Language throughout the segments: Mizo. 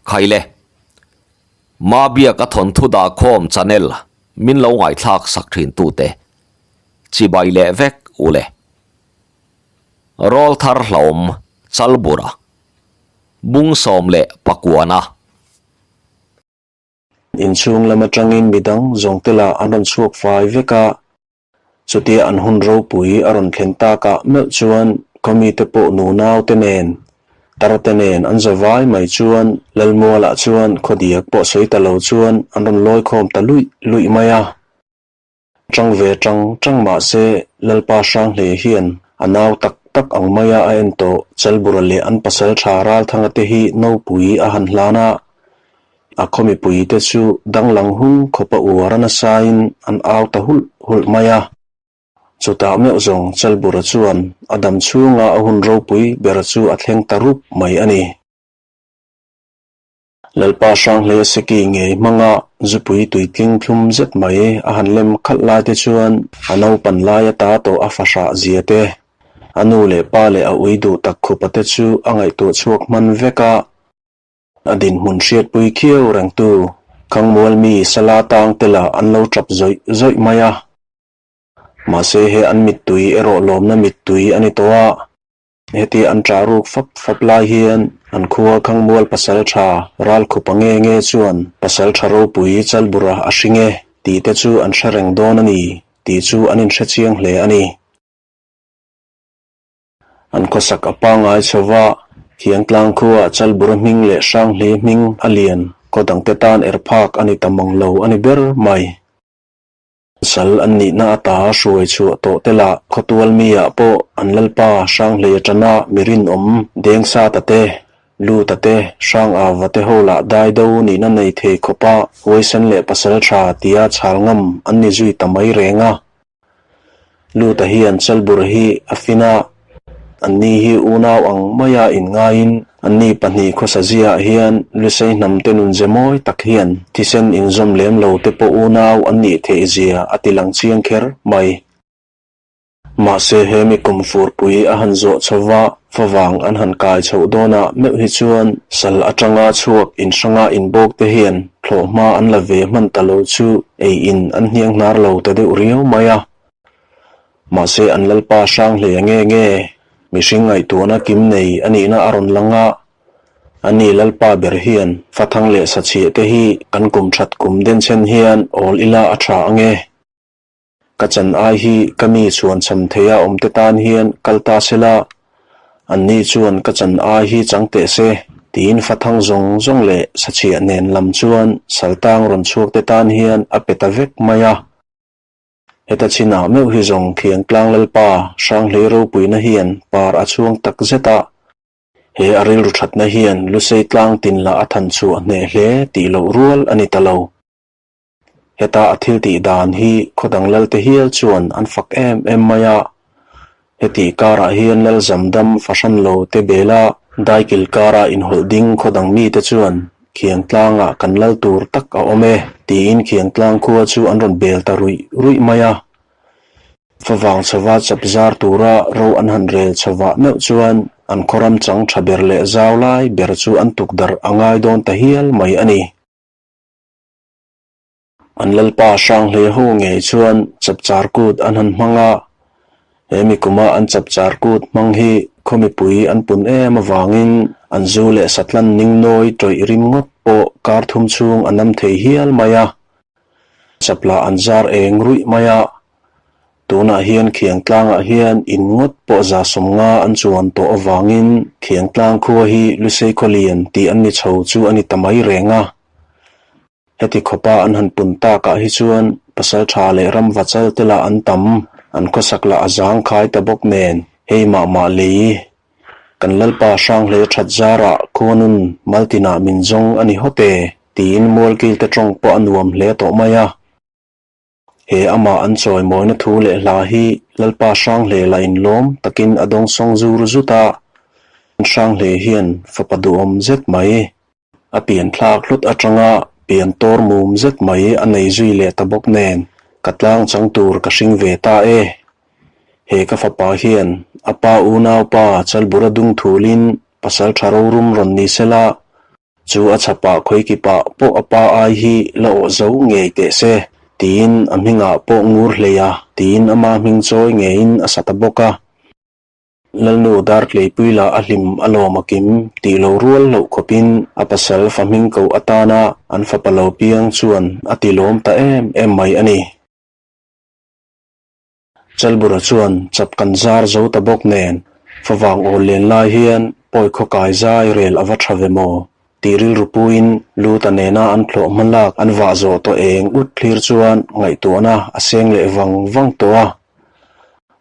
Khaile. Mabiaka thawnthu dahkhawm channel min lo ngaihthlak sak thin tute chibai leh vek u le. Rawlthar hlawm Chalbura Bungsawm leh Pakuana. Inchhung lam atangin midang zawngte lah an rawn chhuak fai vek a, chutia an hun ropui a rawn thlen takah meuh chuan khawmite pawh nunau te nen, tar te nen an za vai mai chuan Lalmualah chuan khawdiak pawh sawi ta lo chuan an rawn lawi khawm ta luih luih mai a. Ṭang ve ṭang ṭang mah se Lalpa Hranghlei hian a nau tak tak ang maia a en tawh Chalbura leh an pasal ṭha Ralthanga te hi nopui a han hlan a, a khaw mipui te chu danglang hung khawpa uar a nasain an au ta hulh hulh mai a. Chutah meuh zawng Chalbura chuan a dam chhunga a hun ropui ber chu a thleng ta rup mai a ni. Lalpa Hranghlei Seki ngei hmanga zupui tuitling thlum zet mai a han lem khalh lai te chuan a naupan lai ata tawh a fahrah zia te, a nu leh pa leh a ui duh tak khupa te chu a ngaihtuah chhuak hman vek a. A dinhmun hriatpui khiau rengtu Khangmual mi Sala tang te lah an lo tap zawih zawih mai a. Mahse he an mittui erawh lawmna mittui a ni tawh a. Heti an ṭah ruk fap fap lai hian an khua Khangmual pasal ṭha Ralkhupa nge nge chuan pasal ṭha ropui Chalbura a hring e tih te chu an hre reng dawn a ni tih chu an inhre chiang hle a ni. An khawsak a pangngai chho va, Thiangtlang khua Chalbura hming leh Hranghlei hming a lian khaw dangte tan er phak a ni ta mang lo a ni ber mai. Sal an nihna ata hruai chhuah tawh te lah khawtual mi-ah pawh an lalpa Hranghlei atana mi rinawm Dengsa ta te, Lu ta te, Hrang Ava te ho lah dai do nihna nei thei khawpa huaisen leh pasal tha tia chhal ngam an ni zui ta mai reng a. Lu ta hian Chalbur hi a fin a. Anni hi unau ang maia inngaiin anni pahnih khawsaziaah hian Lusei hnamte nunze mawi tak hian thisen inzawm lem lo te pawh unau an nih theih zia a ti lang chiang kher mai. Mahse he mi kum furpui a han zawh chho va, favang an han kai chhoh dawnah meuh hi chuan sal atanga chhuak inhranga inbawk te hian thlawhhma an la ve hman ta lo chu ei in an hniang hnar lo ta deuh riau mai a. Mahse an Lalpa hrang hle nge nge, mihring ngaihtuahna kim nei a nihna a rawn lang a, ani Lalpa ber hian fathang leh sachhiah te hi kan kum that kum denchhen hian awl ila a tha ange. Ka chan ai hi ka mi chhuan cham theia awm te tan hian kal ta sela, anni chuan ka chan ai hi chang teh se tiin fathang zawng zawng leh sachhiah nen lam chuan saltang rawn chhuak te tan hian a pe ta vek mai a. Heta chinah meuh hi zawng Khiangtlang Lalpa Hranghlei ropuina hian par a chhuang tak zet a, he a rilru thatna hian Lusei tlang tin lah a than chhuah hneh hle tih loh rual a ni ta lo. Heta a thil tih dan hi khawdang Lalte hial chuan an fak em em mai a, heti karah hian Lal Zamdam fahran lo te bela daikil kara inhawlh ding khawdang mite chuan Khiangtlangah kan lal tur tak a awm e, tiin Khiangtlang khua chu an rawn bel ta ruih ruih mai a. Favang chhova chap zar tura ro an han rel chhovah meuh chuan an khaw ram chang tha ber leh zau lai ber chu an tukdarh a ngai dawn ta hial mai a ni. An lalpa Hranghlei ho ngei chuan chapchar kut an han hmang a, he mi kuma an chapchar kut hmang hi khaw mipui an pun em avangin an zu leh satlan ning nawi tawih rim ngawt pawh kar thum chhung a nam thei hial mai a, chaplah an zar eng ruih mai a, tunah hian Khiangtlangah hian in ngawt pawh za sawmnga an chuan tawh avangin Khiangtlang khua hi Lusei Khawlian tih an ni chho chu a ni ta mai reng a. Heti khawpa an han pun takah hi chuan pasal tha leh ram vachal te lah an tam, an khawsak lah a zang khai ta bawk nen, hei mah mah lei. Kan Lalpa Hranghlei that zarah khuanun Maltinah min zawng a ni hawt e, tiin Mualkil te tawng pawh a nuam hle tawh mai a. He amah an chawimawina thu leh hla hi Lalpa Hranghlei lah inlawm takin a dawngsawng zur zut a, Hranghlei hian fapa duhawm zet mai. A pian thlak hlut atanga pian tawr mum zet mai a nei zui leh ta bawk nen ka tlang chang tur ka hring ve ta e. He ka fapa hian a pa unaupa Chalbura dung thulin pasal tha rorum rawn ni sela. Chu a chhapah khawikipah pawh a pa ai hi la awh zo ngei teh se, tiin a hmingah pawh ngur hlei a, tiin ama hming chawi ngeiin a sa ta bawk a. Lalnu Dartleipui lah a hlim a lawm a kim tih lo rual loh khawpin a pasal fa hming koh atana an fapa lo piang chuan a ti lawm ta em em mai a ni. Chalbura chuan chap kan zar zo ta bawk nen favang awl len lai hian pawi khaw kai zai rel a va tha ve maw tih rilru puiin Luta nena an thlawh hma lak an vah zawh tawh eng ut thlir chuan ngaihtuahna a seng leh vang vang tawh a.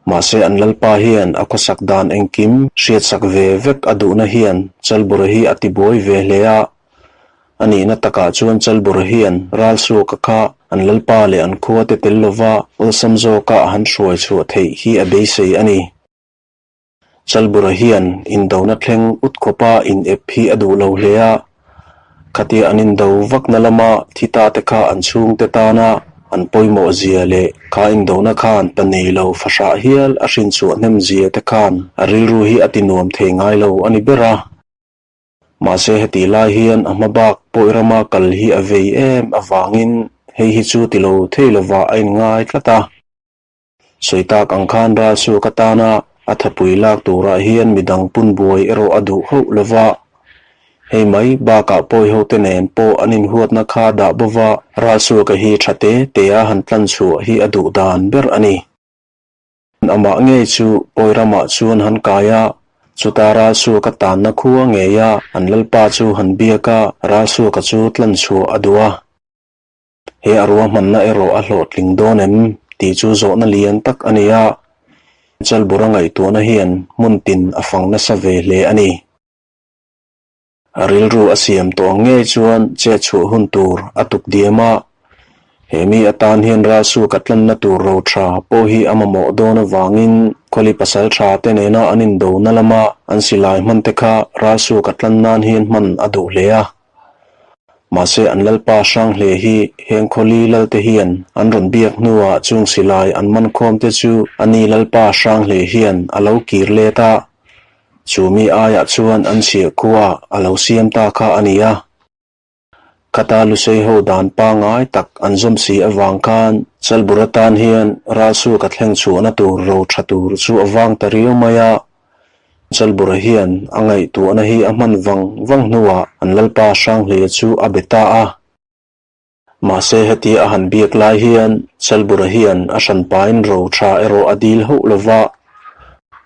Mahse an lalpa hian a khawsak dan engkim hriatsak ve vek a duhna hian Chalbura hi a tibuai ve hle a. A nihna takah chuan Chalbura hian Ralsuaka kha an lalpa leh an khuate tel lova awlsam zawka a han hruai chhuah theih hi a beisei a ni. Chalbura hian indona thleng ut khawpa in ep hi a duh lo hle a, khatia an indo vakna lama thi ta te kha an chhungte tana an pawimawh zia leh kha indona khan pa nei lo fahrah hial a hrinchhuah hnem zia te khan a rilru hi a ti nuam thei ngai lo a ni ber a. Mahse hetih lai hian a hma bak pawi rama kal hi a vei em avangin hei hi chu ti lo thei lovah a inngai tlat a. Sawi tak ang khan Ralsuak atana a thapui lak turah hian midang pun buai erawh a duh hauh lova, hei mai bakah pawi hote nen pawh an inhuatna kha dah bova Ralsuaka hi tha te te a han tlan chhuah hi a duh dan ber a ni. Amah ngei chu pawi ramah chuan han kai a, chuta Ralsuaka tanna khua ngeia an lalpa chu han biak a, Ralsuaka chu tlan chhuah a duh a. He a ruahmanna erawh a hlawhtling dawn em tih chu zawhna lian tak a ni a, Chalbura ngaihtuahna hian hmun tin a fang nasa ve hle a ni. A rilru a siam tawh ang ngei chuan chet chhuah hun tur a tuk diam a, he mi atan hian ralsuka tlanna tur ro tha pawh hi a mamawh dawn avangin Khawli pasal tha te nena an indona lama an silai hman te kha ralsuka tlan nan hian hman a duh hle a. Mahse an lalpa Hranghle hi heng khawli lalte hian an rawn biak hnuah chung silai an man khawm te chu a ni lalpa Hranghle hian a lo kir let a, chu mi aiah chuan an chhiah khua a lo siam ta kha a ni a. Khata Lusei ho dan pangngai tak an zawm si avang khan Chalbura tan hian ralsuak a thleng chhuahna tur ro tha tur chu a vang ta riau mai a. Chalbura hian a ngaihtuahna hi a hman vang vang hnuah an lalpa Hranghleia chu a be ta a. Mahse hetia a han biak lai hian Chalbura hian a hranpain ro tha erawh a dil hauh lo va,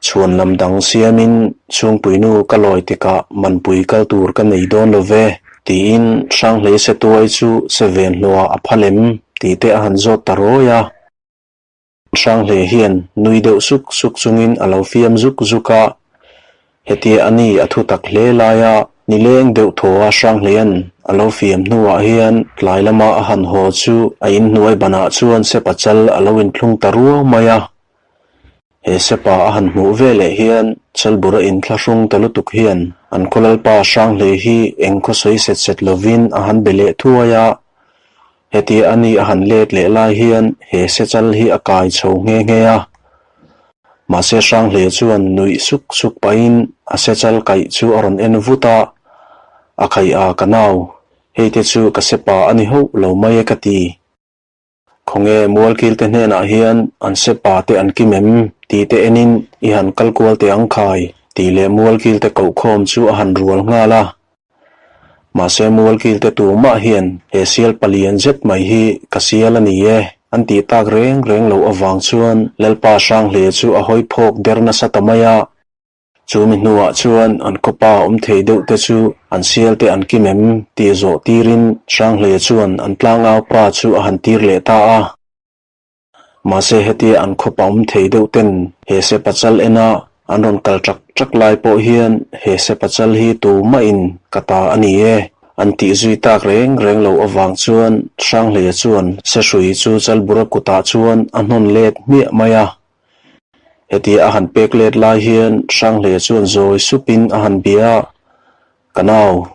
chhuan lam dang siamin chhungpuinu ka lawi tikah manpui kal tur ka nei dawn lo ve tiin Hranghlei Setuai chu se ven hnuah a phal em tih te a han zawt ta rawi a. Hranghle hian nui deuh suk suk chungin a lo fiam zuk zuk a, hetia a ni a thu tak hle laia nileng deuh thaw a Hranghleia'n a lo fiam hnuah hian tlai lama a han haw chu a inhnuai banah chuan Sepa chal a lo inthlung ta ruau mai a. He Sepa a han hmuh veleh hian Chalbura inthlahrung ta lutuk hian an khaw lalpa Hranghlei hi eng khaw sawi set set lovin a han be leh thuai a, Hetia a ni a han let leh lai hian he sechal hi a kai chho nghe nghe a. Mahse Hranghle chuan nuih suk suk pahin a sechal kaih chu a rawn en vut a, A khaih a ka nau, hei te chu ka sepa a ni hauh lo mai e ka ti. Khawnge Mualkil te hnenah hian an sepa te an kim em tih te enin i han kal kual teh ang khai tih leh Mualkil te kohkhawm chu a han rual nghal a. Mahse Mualkil te tumah hian he sial palian zet mai hi ka sial a ni e an tih tak reng reng loh avang chuan Lalpa Hranghle chu a hawi phawk der nasa ta mai a. Chu mi hnuah chuan an khawpa awm thei deuh te chu an sial te an kim em tih zawh tirin Hranghle chuan an tlangau pa chu a han tir leh ta a. Mahse hetia an khawpa awm thei deuh ten he se pachal ena an rawn kal ṭak ṭak lai pawh hian he se pachal hi tumahin ka ta a ni e an tih zui tak reng reng loh avang chuan Hranghleia chuan Sehrui chu Chalbura kutah chuan a hnawn let hmiah mai a. Hetia a han pek let lai hian Hranghleia chuan zawi supin a han bia a, Ka nau,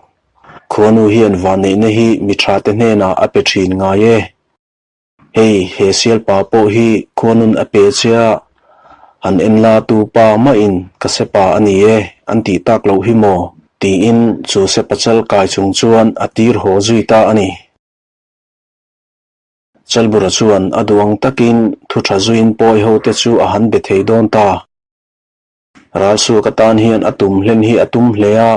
khuanu hian vanneihna hi mi ṭha te hnenah a pe ṭhin ngai e. Hei, he sialpa pawh hi khuanun a pe che a, han en la tu pa mahin ka sepa a ni e an tih tak loh hi maw? Tiin chu sepachal kai chung chuan a tir haw zui ta a ni. Chalbura chuan a duh ang takin thu tha zuiin pawi ho te chu a han be thei dawn ta. Ralsuak atan hian a tum hlen hi a tum hle a,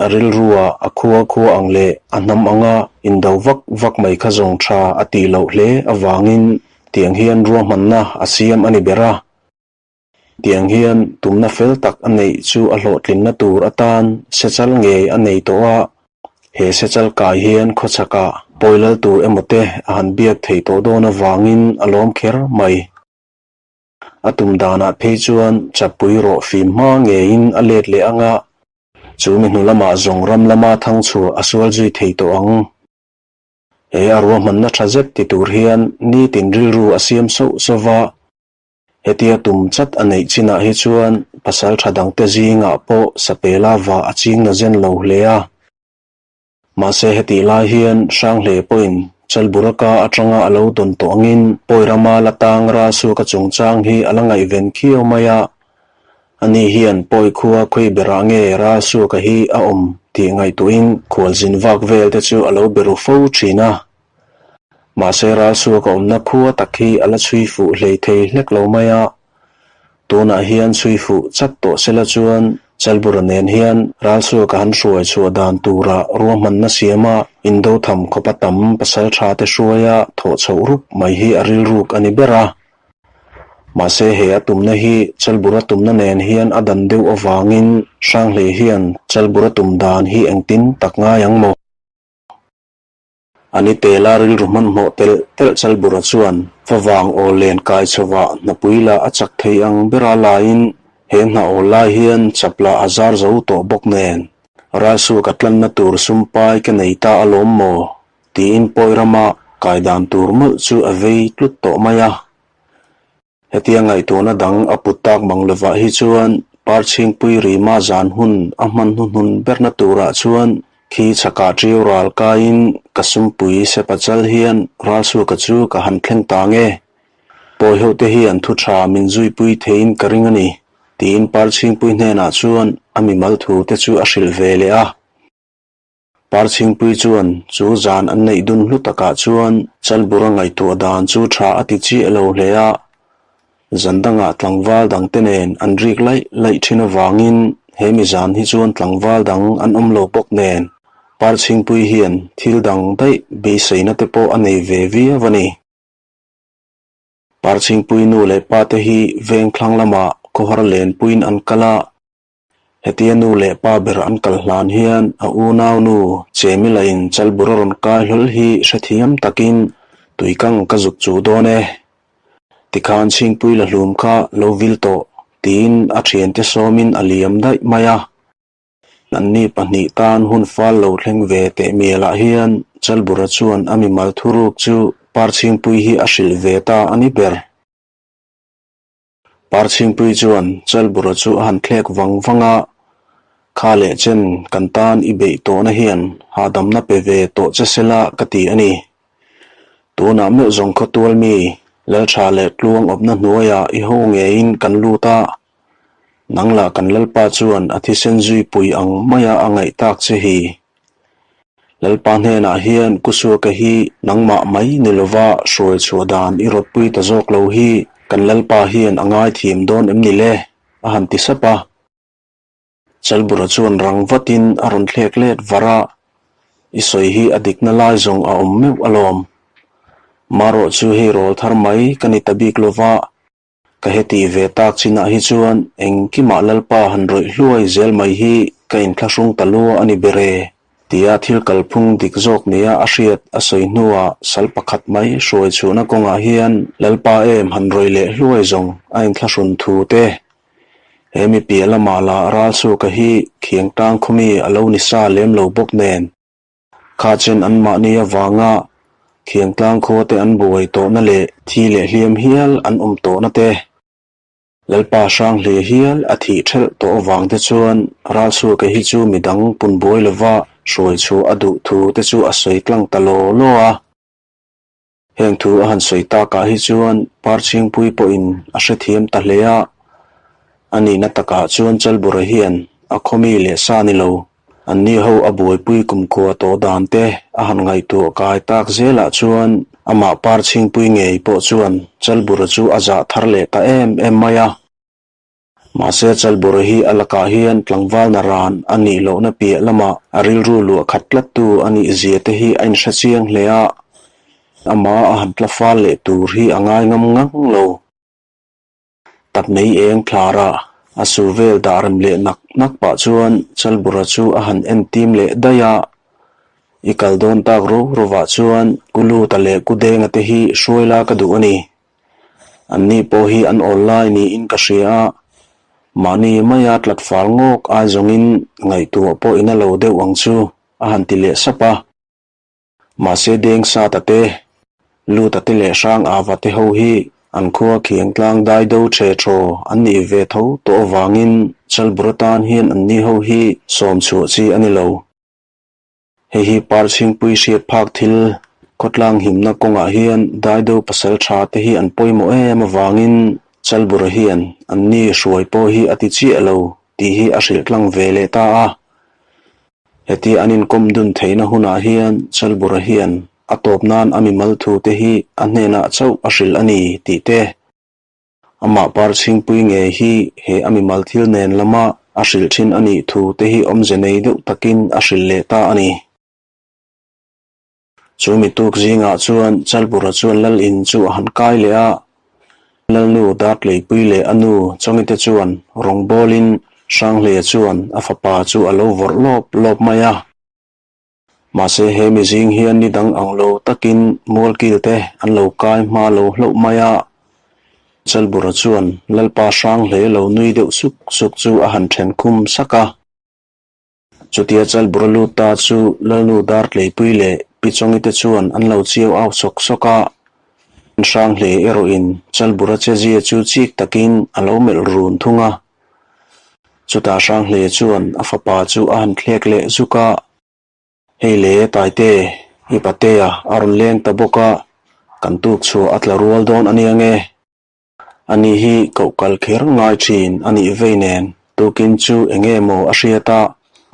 a rilrua a khua khua ang leh a hnam anga indo vak vak mai kha zawng tha a tih loh hle avangin tiang hian ruahmanna a siam a ni ber a. Tiang hian tumna fel tak a neih chu a hlawhtlinna tur atan sechal ngei a nei tawh a, he sechal kai hian khawchhakah pawilal tur emaw te a han biak theih tawh dawn avangin a lawm kher mai. A tum danah phei chuan chapui rawh fim hma ngeiin a let leh ang a, chu mi hnu lamah zawng ram lama thangchhuah a sual zui thei tawh ang. He a ruahmanna tha zet ti tur hian nitin rilru a siam sauh sauh va, hetia tum chat a neih chinah hi chuan pasal tha dangte zingah pawh sapela vah a ching na zen lo hle a. Mahse hetih lai hian Hranghle pawhin Chalburaka atanga a lo dawn tawh angin Pawi rama la tang Ralsuaka chungchang hi a la ngaihven khiau mai a. Ani hian Pawi khua khawi berah nge Ralsuaka hi a awm tih ngaihtuahin khualzin vak vel te chu a lo be ru fo thin a. Mahse Ralsuaka awmna khua tak hi a la chhui fuh hlei thei hlek lo mai a. Tunah hian chhui fuh chat tawh sela chuan Chalbura nen hian Ralsuaka han hruai chhuah dan tura ruahmanna siama indo tham khawpa tam pasal tha te hruaia thawh chhoh rup mai hi a rilruk a ni ber a. Mahse he a tumna hi Chalbura tumna nen hian a dan deuh avangin Hranghlei hian Chalbura tum dan hi engtin tak ngai ang maw? A ni tela rilru hmanhmawh telh telh Chalbura chuan favang aw len kai chhovah hnapui la a chak thei ang bera laiin he hna awl lai hian chapla a zar zo tawh bawk nen Ralsu ka tlanna tur sumpai ka nei ta alawm maw? tiin pawi rama kai dan tur mawlh chu a vei tlut tawh mai a. Hetia ngaihtuahna dang a put tak mang lovah hi chuan Parchhingpui Rima zan hun a hman hnuhnun berna turah chuan khi chhakah ṭiau ral kaiin ka sumpui sepa chal hian Ralsuaka chu ka han thleng ta nge. Pawihote hi an thu ṭha min zuipui theiin ka ring a ni, tiin Parchhingpui hnenah chuan a mimal thute chu a hrilh ve leh a. Parchhingpui chuan chu zan an neih dun hlu takah chuan Chalbura ngaihtuah dan chu tha a ti chiah lo hle a, zan dangah tlangval dangte nen an rik laih laih thin avangin he mi zan hi chuan tlangval dang an awm lo bawk nen Parchhingpui hian thil dang daih beiseina te pawh a nei ve viau a ni. Parchhingpui nu leh pa te hi vengthlang lamah khawhar lenpuiin an kal a, Hetia nu leh pa ber an kal hlan hian a unau nu Chemila in Chalbur a rawn kai hlawl hi hrethiam takin tuikang ka zuk chu dawn e. Tikhan Chhingpui la hlum kha lo vil tawh tiin a thiante sawmin a liam daih mai a. Anni pahnih tan hun fal lo thleng ve teh mialah hian Chalbura chuan a mimal thuruk chu Parchhingpui hi a hrilh ve ta a ni ber. Parchhingpui chuan Chalbura chu a han thlek vang vang a, Kha leh chen kan tan i beih tawhna hian hahdamna pe ve tawh che sela ka ti a ni. Tunah meuh zawng khawtual mi Laltha leh Tluang awpna hnuaiah i ho ngeiin kan lut a, nang lah kan Lalpa chuan a thisen zuipui ang maia a ngaih tak che hi. Lalpa hnenah hian Kusuaka hi nangmah mai ni lova hruai chhuah dan i rawtpui ta zawk lo hi kan Lalpa hian a ngaithiam dawn em ni le? a han ti sap a. Chalbura chuan rang vatin a rawn thlek let var a, I sawi hi a dikna lai zawng a awm meuh alawm. Marawh chu hei rawl thar mai ka ni ta bik lova, Ka heti ve tak chinah hi chuan engkimah Lalpa han rawih hluai zel mai hi ka inthlahrung ta lua a ni ber e, tia thil kalphung dik zawk nia a hriat a sawi hnuah sal pakhat mai hruai chhuahna kawngah hian Lalpa em han rawih leh hluai zawng a inthlahrun thu te. He mi piah lamah lah Ralsuka hi Khiangtang khawmi a lo ni sa lem lo bawk nen. Kha chen anmahni avanga Khiangtlang khua te an buai tawhna leh thi leh hliam hial an awm tawhna te, Lalpa Hranghle hial a thih ṭhelh tawh avang te chuan Ralsuaka hi chu midang pun buai lova hruai chhuah a duh thu te chu a sawi tlang ta law law a. Heng thu a han sawi takah hi chuan Parchhingpui pawhin a hrethiam ta hle a, a nihna takah chuan Chalbura hian a khawmi leh sa ni lo, anni ho a buaipui kumkhua tawh dan te a han ngaihtuah kai tak zelah chuan amah Parchhingpui ngei pawh chuan Chalbura chu a zah thar leh ta em em mai a. Mahse Chalbura hi a lakah hian tlangval naran a nih lohna piah lamah a rilru luah khat tlattu a nih zia te hi a inhre chiang hle a, amah a han tla fal leh tur hi a ngai ngam ngang lo. Tak nei eng thlarah a su vel dah rem leh nak nak pah chuan Chalbura chu a han en tim leh daih a, I kal dawn tak ro rovah chuan Kuluta leh Kudenga te hi hruai la ka duh a ni. Anni pawh hi an awl lai niin ka hria a, mahni maia tlat fal ngawk ai zawngin ngaihtuah pawh ina lo deuh ang chu a han ti leh sap a. Mahse deng sata te, luta te leh hrang ava te ho hi an khua khiang tlang dai do the thaw an nih ve tho tawh avangin Chalbura tan hian anni ho hi sawm chhuah chi a ni lo. Hei hi Parchhingpui hriat phak thil khawtlang himna kawngah hian daido pasal tha te hi an pawimawh em avangin Chalbura hian anni hruai pawh hi a ti chiah lo tih hi a hrilh tlang ve leh ta a. Heti an inkawm dun theihna hunah hian Chalbura hian a tawp nan a mimal thu te hi a hnenah chauh a hrilh a ni tih te Amah Parchhingpui ngei hi he a mimal thil nen lama a hrilh thin a nih thu te hi awmze nei deuh takin a hrilh leh ta a ni. Chu mi tuk zingah chuan Chalbura chuan Lal in chu a han kai leh a, Lalnu Dartleipui leh a nu Chawngite chuan rawngbawlin Hranghleia chuan a fapa chu a lo vawrh lawp lawp mai a. Mahse he mi zing hian ni dang ang lo takin mualkil te an lo kai hma lo hlauh mai a. Chalbura chuan Lalpa hrang hle lo nui deuh suk suk chu a han then khum sak a. Chutia Chalbura lut ta chu Lalnu Dartleipui leh Pi Chawngi te chuan an lo chiau au sawk sawk a. Hrang hle erawhin Chalbura chezia chu chik takin a lo melh run thung a. Chutah Hranghle chuan a fapa chu a han thlek leh zuk a, Hei le Taite, i patea a rawn leng ta bawk a, kan tuk chhuah a tla rual dawn a nia nge? Ani hi koh kal kher ngai thin a nih vei nen tukin chu eng nge maw a hriat a,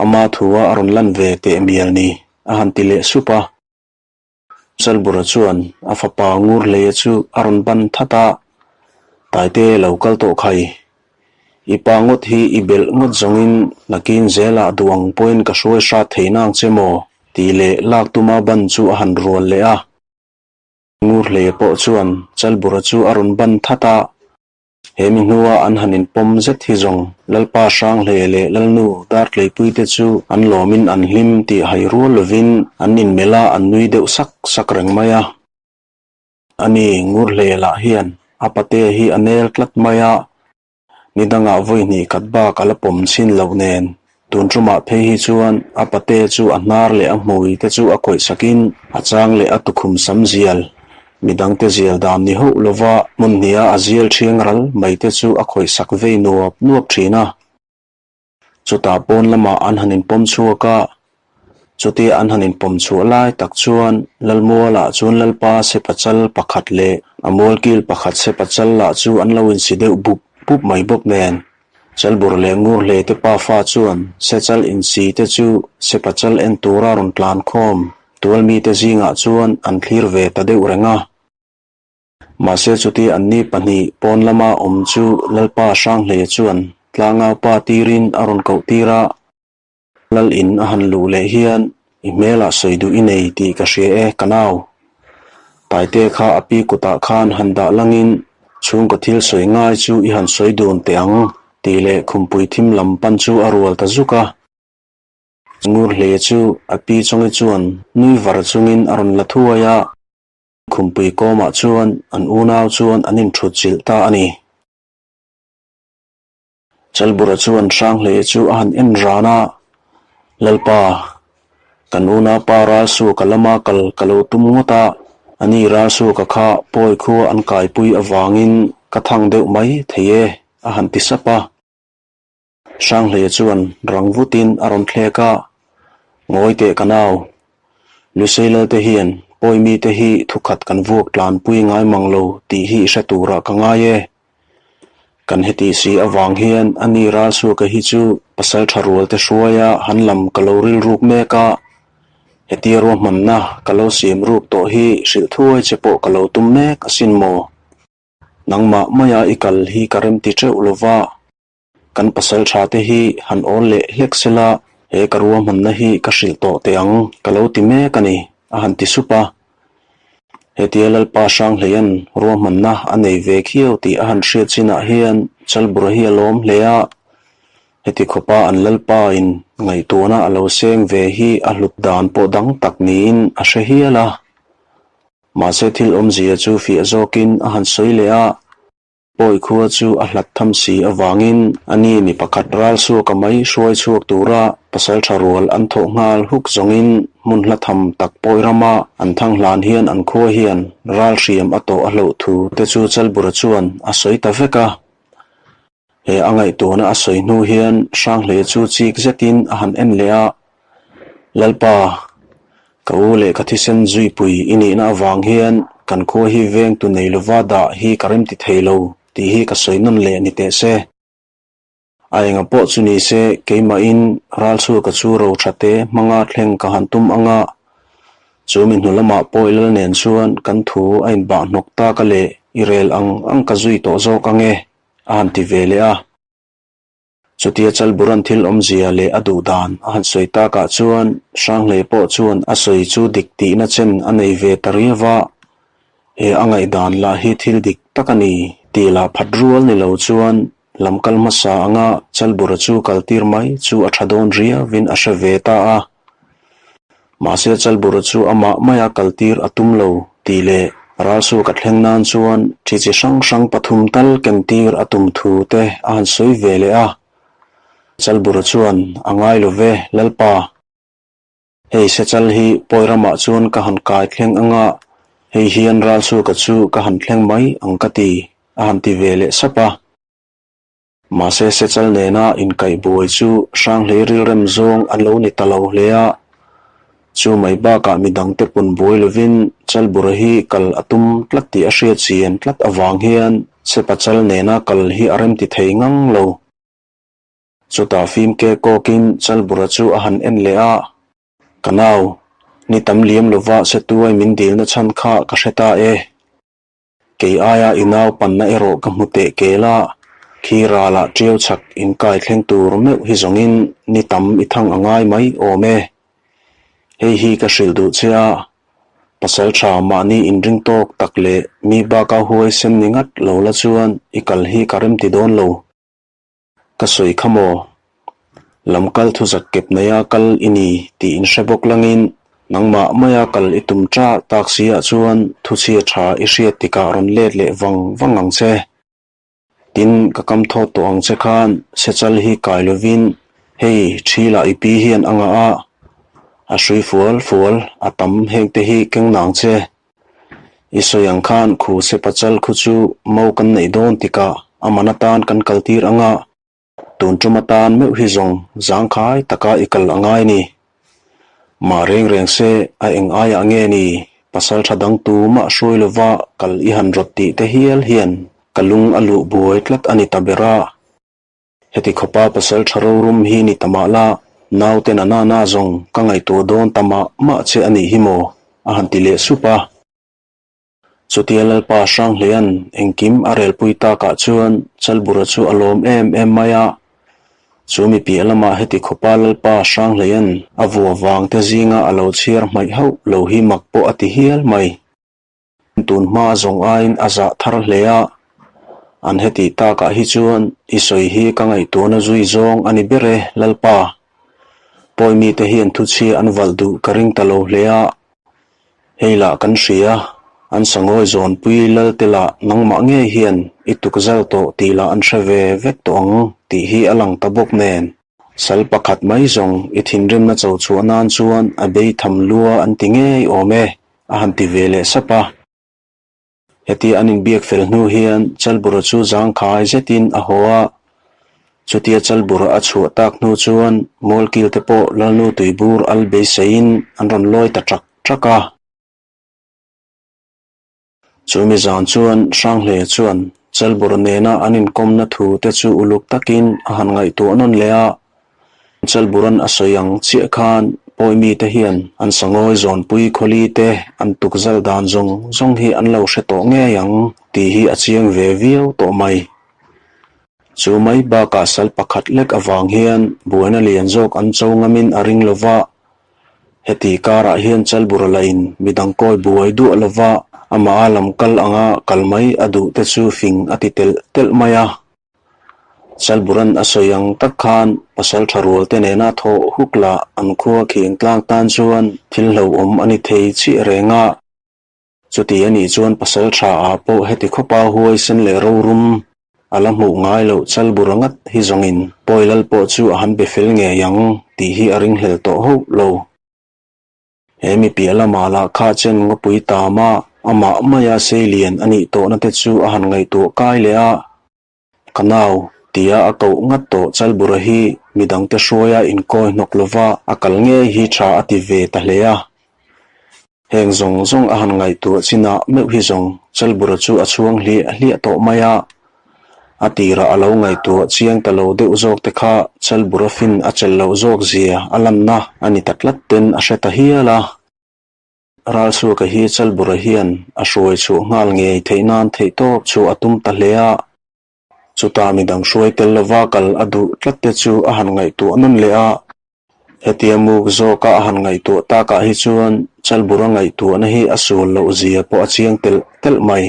ama thua a rawn lan ve teh mial ni, a han ti leh sup a. Chalbura chuan a fapa Ngurhleia chu a rawn ban that a, Taite lo kal tawh khai. I pa ngawt hi i belh ngawt zawngin nakin zelah duh ang pawhin ka hruai hrat thei nang che maw? tih leh lak tuma ban chu a han rual leh a. Ngurhleia pawh chuan Chalbura chu a rawn ban that a. He mi hnua an han inpawm zet hi zawng Lalpa Hranghle leh Lalnu Dartleipui te chu an lawmin an hlim tih hai rual lovin an inmelh a, an nui deuh sak sak reng mai a. Ani Ngurhle lah hian a pate hi a nel tlat mai a, ni dangah vawi hnih khat bak a la pawm chhin loh nen Tun tumah phei hi chuan a pate chu a hnar leh a hmui te chu a khawih sakin a chang leh a tukhum sam zial, midangte zial dan ni hauh lova hmun hniha a zial thiang ral mai te chu a khawih sak vei nuap nuap thin a. Chutah pawn lamah an han inpawm chhuak a, chutia an han inpawm chhuah lai tak chuan Lalmualah chuan Lalpa Sepachal pakhat leh a mualkil pakhat Sepachal lah chu an lo insi deuh bup bup mai bawk nen. Chalbur leh Ngurhlei te pafa chuan Sechal insi te chu Sepachal en tura rawn tlan khawm tual mite zingah chuan an thlir ve ta deuh reng a. Mahse chuti anni pahnih pawn lama awm chu Lalpa Hranghleia chuan tlangaupa tirin a rawn koh tir a. Lal in a han luh leh hian i hmelah sawi duh i nei tih ka hria e ka nau. Taite kha a pi kutah khan han dah langin chhungkaw thil sawi ngai chu i han sawi dun teh ang tih leh khumpui thim lam pan chu a rual ta zuk a. Ngur hle chu a pi chawngi chuan nui var chungin a rawn la thuai a, khumpui kawmah chuan an unau chuan an inthut chilh ta a ni. Chalbura chuan Hranghlei chu a han en ran a, Lalpa, kan unaupa Ralsuka lama kal ka lo tum ngawt a, ani Ralsuka kha pawi khua an kaipui avangin ka thang deuh mai thei e, a han ti sap a. Hranghlei chuan rang vutin a rawn thlek a, Ngawi teh ka nau, Lusei Lalte hian pawi mite hi thukhat kan vuak tlanpui ngai mang lo tih hi i hre turah ka ngai e. Kan heti si avang hian a ni Ralsuaka hi chu pasaltha rual te hruaia han lam ka lo rilruk mek a, hetia ruahmanna ka lo siam ruk tawh hi hrilh thuai che pawh ka lo tum mek asin maw? Nangmah maia i kal hi ka remti teuh lova, kan pasaltha te hi han awl leh hlek sela he ka ruahmanna hi ka hrilh tawh teh ang ka lo ti mek a ni, a han ti sup a. Hetia Lalpa Hranghleia'n ruahmanna a nei ve khiau tih a han hriat chinah hian Chalbura hi a lawm hle a, heti khawpa an Lalpain ngaihtuahna a lo seng ve hi a hlut dan pawh dang tak niin a hre hial a. Mahse thil awmzia chu fiah zawkin a han sawi leh a. Pawi khua chu a hlat tham si avangin a ni mi pakhat ral chhuaka mai hruai chhuak tura pasaltha rual an thawh nghal huk zawngin hmun hla tham tak pawi rama an thang hlan hian an khua hian ral hriam a tawh a hloh thu te chu Chalbura chuan a sawi ta vek a. He a ngaihtuahna a sawi hnu hian Hranghleia chu chik zetin a han en leh a, Lalpa, Ka u leh ka thisen zuipui i nihna avang hian kan khua hi veng tu nei lova dah hi ka remti thei lo tih hi ka sawi nawn leh ni teh se. A enga pawh chu ni se keimahin ralchhuaka chu ro tha te hmanga thleng ka han tum anga chu mi hnu lamah pawh i lal nen chuan kan thu a inbah hnawk tak a leh i rel ang ang ka zui tawh zawk ange a han ti ve leh a. Chutia Chalburan thil awmzia leh a duh dan a han sawi takah chuan Hranghleia pawh chuan a sawi chu dik tihna chen a nei ve ta riau a, he a ngaihdan lah hi thil dik tak a ni tih lah phat rual ni lo chuan lam kal hmasa anga Chalbura chu kaltir mai chu a tha dawn riauin a hre ve ta a. Mahse Chalbura chu amah maia kaltir a tum lo tih leh Ralsuaka thleng nan chuan thi chi hrang hrang pathum tal kentir a tum thu te a han sawi ve leh a. Chalbura chuan a ngai lo ve, Lalpa. Hei Sechal hi pawi ramah chuan ka han kai thleng anga hei hian Ralsuaka chu ka han thleng mai ang ka ti, a han ti ve leh sap a. Mahse Sechal nena inkaih buai chu Hranghleih rilrem zawng a lo ni ta lo hle a, chu mai bakah midangte pun buai lovin Chalbura hi kal a tum tlat tih a hriat chian tlat avang hian Sepa Chal nena kal hi a remti thei ngang lo. Chutah fimke kawkin Chalbura chu a han en leh a, Ka nau, ni tam liam lova Setuai min dilna chhan kha ka hre ta e. Kei aia i nau panna erawh ka hmu teh kel a, khi ralah ṭiau chhak inkai thleng tur meuh hi zawngin ni tam i thang a ngai mai awm e. Hei hi ka hrilh duh che a, pasal ṭha mahni inring tawk tak leh mi baka huaisen ni ngat lo la chuan i kal hi ka remti dawn lo. Ka sawi kha maw? Lam kal thuzak kep neia kal i ni tih in hre bawk langin nangmah maia kal i tum ṭah tak si ah chuan thuchhia ṭha i hriat tikah rawn let leh vang vang ang che. Tin, ka kam thawt tawh ang che khan sechal hi kai lovin hei ṭhi lah i pi hian a ngah a, a hrui fual fual a tam heng te hi keng nang che. I sawi ang khan khu sepa chal khu chu mo kan neih dawn tikah a man atan kan kaltir ang a, tun tum atan meuh hi zawng zangkhai taka i kal a ngai ni. Mah reng reng se a eng aiah nge ni pasal tha dang tumah hruai lova kal i han rawt tih te hial hian ka lung a luh buai tlat a ni ta ber a. Heti khawpa pasal tha rorum hi ni ta mah la, naute na na na zawng ka ngaihtuah dawn ta mah mah che a nih hi maw? a han ti leh sup a. Chutia Lalpa Hranghleia'n engkim a relpui takah chuan Chalbura chu a lawm em em mai a. Chu mi piah lamah heti khawpa Lalpa Hranghleia'n a vua vangte zinga a lo chhiar hmaih hauh lo hi mak pawh a ti hial mai. Tun hma zawng aiin a zah thar hle a, an heti takah hi chuan i sawi hi ka ngaihtuahna zui zawng a ni ber e, Lalpa. Pawi mite hian thuchhia an valh duh ka ring ta lo hle a, hei lah kan hria, an sangawi zawnpui Lalte lah nangmah ngei hian i tuk zal tawh tih lah an hre ve vek tawh ang tih hi a lang ta bawk nen. Sal pakhat mai zawng i thinrimna cho chhuah nan chuan a bei tham lua an ti ngei awm e. A han ti ve leh sap a. Hetia an inbiak fel hnu hian Chalbura chu zangkhai zetin a haw a. Chutia Chalbura a chhuah tak hnu chuan Mualkil te pawh Lalnu tuibur al beiseiin an rawn lawi ta ṭak ṭak a. Chumi zan chuan Hranghleia chuan. Chalbura nena an inkawmna thu te chu uluk takin a han ngaihtuah nawn leh a. Chalburan a sawi ang chiah khan pawi mite hian an sangawi zawnpui khawli te an tukzal dan zawng zawng hi an lo hre tawh ngei ang tih hi a chiang ve viau tawh mai. Chu mai bakah sal pakhat lek avang hian buaina lian zawk an cho ngamin a ring lo va, heti karah hian Chalbura lahin midang kawi buai duah lo va, amah a lam kal anga kal mai a duh te chu fing a ti telh telh mai a. Chalburan a sawi ang tak khan pasal tha rual te nena thawh huk lah an khua khiang tlang tan chuan thil hlauhawm a ni thei chiah reng a. Chuti a nih chuan pasal tha ah pawh heti khawpa huaisen leh rorum a la hmuh ngai loh Chalbura ngat hi zawngin pawi lal pawh chu a han be fel ngei ang tih hi a ringhlel tawh hauh lo. He mi piah lamah lah kha chen ngawpui tama amah maia seilian a nih tawhna te chu a han ngaihtuah kai leh a. Ka nau, tia a koh ngat tawh Chalbura hi midangte hruaia inkawi hnawk lova a kal ngei hi tha a ti ve ta hle a. Heng zawng zawng a han ngaihtuah chinah meuh hi zawng Chalbura chu a chhuang hliah hliah tawh mai a. A tirah a lo ngaihtuah chiang ta lo deuh zawk te kha Chalbura fin a chelh loh zawk zia a lanna a ni ta tlat ten a hre ta hial a. Ralchhuaka hi Chalbura hian a hruai chhuah nghal ngei theih nan theihtawp chu a tum ta hle a. Chutah midang hruai tel lova kal a duh tlat te chu a han ngaihtuah nawn leh a. Hetia muk zawka a han ngaihtuah takah hi chuan Chalbura ngaihtuahna hi a sual loh zia pawh a chiang telh telh mai.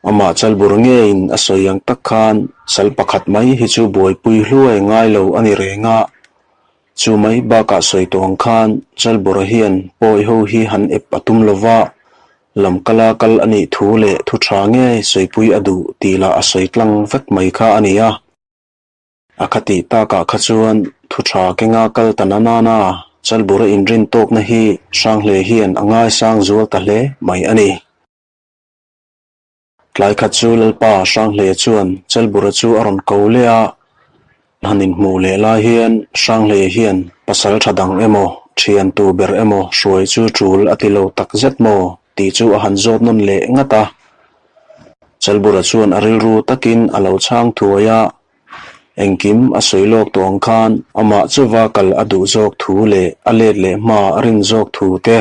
Amah Chalbur ngeiin a sawi ang tak khan sal pakhat mai hi chu buaipui hluai ngai lo a ni reng a. Chu mai bakah sawi tawh ang khan Chalbura hian pawi ho hi han ep a tum lo va, lamkala kal a nih thu leh thu tha ngei sawipui a duh tih lah a sawi tlang vek mai kha a ni a. A khatih takah kha chuan thu tha kenga kal ta na nana Chalbura inrin tawkna hi Hranghlei hian a ngaisang zual ta hle mai a ni. Tlai khat chu Lalpa Hranghleia chuan Chalbura chu a rawn ko leh a, han inhmuh leh lai hian Hranghleia hian pasal tha dang emaw, thian tu ber emaw hruai chu tul a ti lo tak zet maw tih chu a han zawt nawn leh ngat a. Chalbura chuan a rilru takin a lo chhang thuai a, engkim a sawi lawk tawh ang khan amah chuva kal a duh zawk thu leh a let leh hma a rin zawk thu te,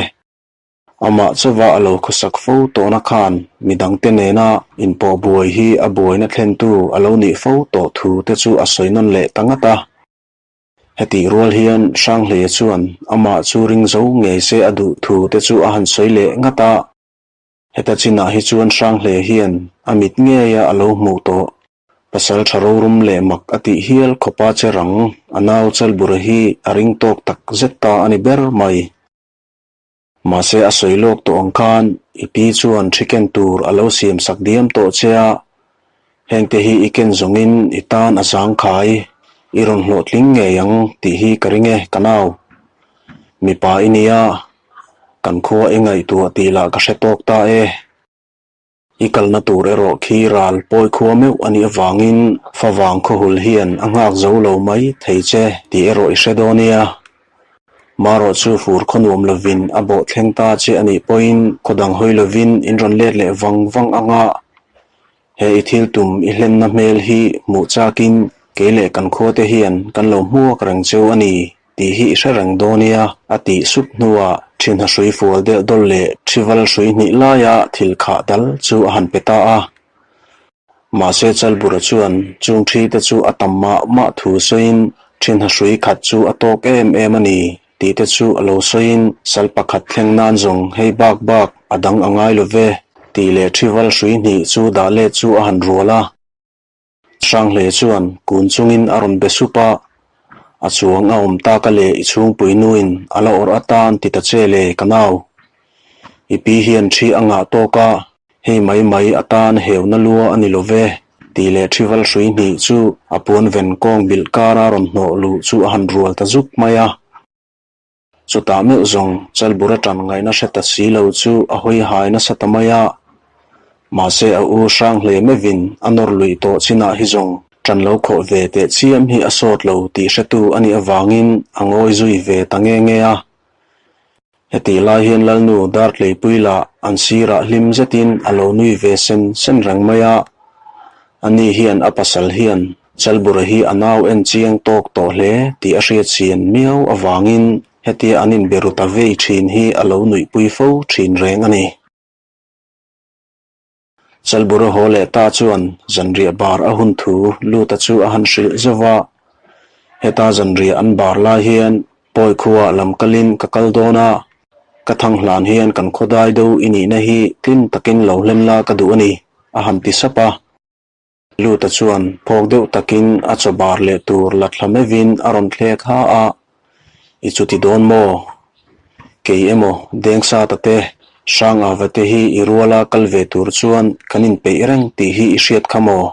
Amah chauva a lo khawsak fo tawhna khan midangte nena inpawh buai hi a buaina thlentu a lo nih fo tawh thu te chu a sawi nawn leh ta ngat a. Hetih rual hian Hranghleia chuan amah chu ring zo ngei se a duh thu te chu a han sawi leh ngat a. Heta chinah hi chuan Hranghleia hian a mit ngeia a lo hmuh tawh pasal tha rorum leh mak a tih hial khawpa che rang a nau Chalbura hi a ring tawk tak zet ta a ni ber mai. Mahse a sawi lawk tawh ang khan i pi chuan thi ken tur a lo siam sak diam tawh che a, hengte hi i ken zawngin i tan a zangkhai, i rawn hlawhtling ngei ang tih hi ka ring e ka nau. Mipa i nia, kan khua i ngaihtuah tih lah ka hre tawk ta e. I kalna tur erawh khi ral pawi khua meuh a nih avangin favang khawhul hian a nghak zo lo mai thei che tih erawh i hre dawn nia. Marawh chu fur khaw nuam lovin a bawh thleng ta che a nih pawhin khaw dang hawi lovin in rawn let leh vang vang ang a. He i thil tum i hlenna hmel hi hmuh chakin kei leh kan khuate hian kan lo hmuak reng cheu a ni. Tih hi i hre reng dawn nia, a tih sup hnuah ṭhinha hrui fual deuh dawlh leh ṭhival hrui hnih laia thil khah dal chu a han pe ta a. Mahse Chalbura chuan chung ṭhi te chu a tam mah mah thu sawiin ṭhinha hrui khat chu a tawk em em a ni tih te chu a lo sawiin sal pakhat thleng nan zawng hei bak bak a dang a ngai lo ve tih leh ṭhival hrui hnih chu dah let chu a han rual a. Hranghleia chuan kun chungin a rawn be sup a, a chuang a awm tak a leh i chhungpui nuin a la awrh atan ti ta che le ka nau. I pi hian thi a ngah tawk a, hei mai mai atan heuna lua a ni lo ve tih leh thival hrui hnih chu a puan ven kawng bilh kara rawn hnawh luh chu a han rual ta zuk mai a. Chutah meuh zawng Chalbura tan ngaihna hre ta si lo chu a hawi hai nasa ta mai a. Mahse a u hrang hle meuhin a nawr luih tawh chinah hi zawng tan lo khawh ve teh chiam hi a sawt lo tih hretu a nih avangin a ngawi zui ve ta nge nge a. Hetih lai hian Lalnu Dartleipui lah an sirah hlim zetin a lo nui ve sen sen reng mai a. Ani hian a pasal hian Chalbura hi a nau en chiang tawk tawh hle tih a hriat chian miau avangin hetia an inbe ru ta vei thin hi a lo nuihpui fo thin reng a ni. Chalbura haw leh ta chuan zanriah bar a hun thu Luta chu a han hrilh zauh a. Heta zanriah an bar lai hian Pawi khuaah lam kalin ka kal dawn a, ka thang hlan hian kan khawdai do i nihna hi tlin takin lo hlen la ka duh a ni, a han ti sap a. Luta chuan phawk deuh takin a chaw bar leh tur la thla meuhin a rawn thlek ha a, I chuti dawn maw? Kei emaw Dengsa ta te, Hrangava te hi i ruala kal ve tur chuan kan inpeih reng tih hi i hriat kha maw?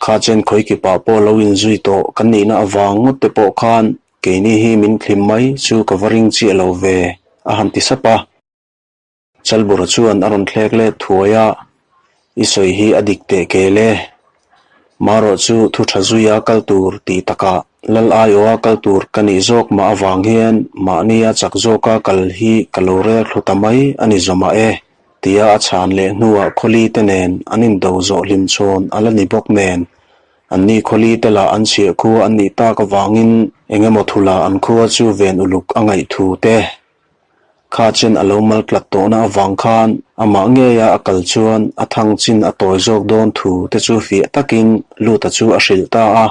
Kha chen khawikipah pawh lo inzui tawh kan nihna avang ngawt te pawh khan keini hi min thlim mai chu ka va ring chiah lo ve, a han ti sap a. Chalbura chuan a rawn thlek let thuai a, I sawi hi a dik teh kel e. Marawh chu thu tha zuia kal tur tih takah Lal aiawha kal tur ka nih zawk mah avang hian mahnia chak zawka kal hi ka lo rel thlu ta mai a ni zawmah e, tia a chhan leh hnuah khawli te nen an indo zawh hlim chhawn a la ni bawk nen anni khawli te lah an chhiah khua an nih tak avangin engemaw thula an khua chu ven uluk a ngaih thu te Kha chen a lo mal tlat tawhna avang khan amah ngeia a kal chuan a thang chin a tawi zawk dawn thu te chu fiah takin Luta chu a hrilh ta a.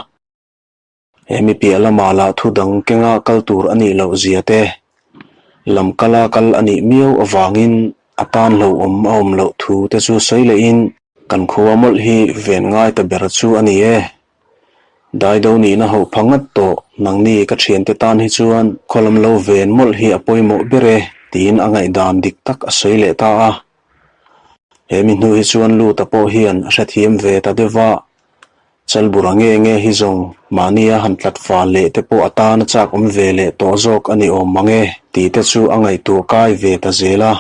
He mi piah lamah lah thu dang kenga kal tur a nih loh zia te, lam kala kal a nih miau avangin a tan hlauhawm a awm loh thu te chu sawi lehin kan khua mawlh hi ven ngai ta ber chu a ni e. Daido nihna hauh pha ngat tawh, nangni ka thiante tan hi chuan khawlam lo ven mawlh hi a pawimawh ber e, tiin a ngaihdan dik tak a sawi leh ta a. He mi hnu hi chuan Luta pawh hian a hrethiam ve ta deuh va, Chalbura nge nge hi zawng mahnia han tlat fal leh te pawh a tan a chak awm ve leh tawh zawk a ni awm mang e, tih te chu a ngaihtuah kai ve ta zel a.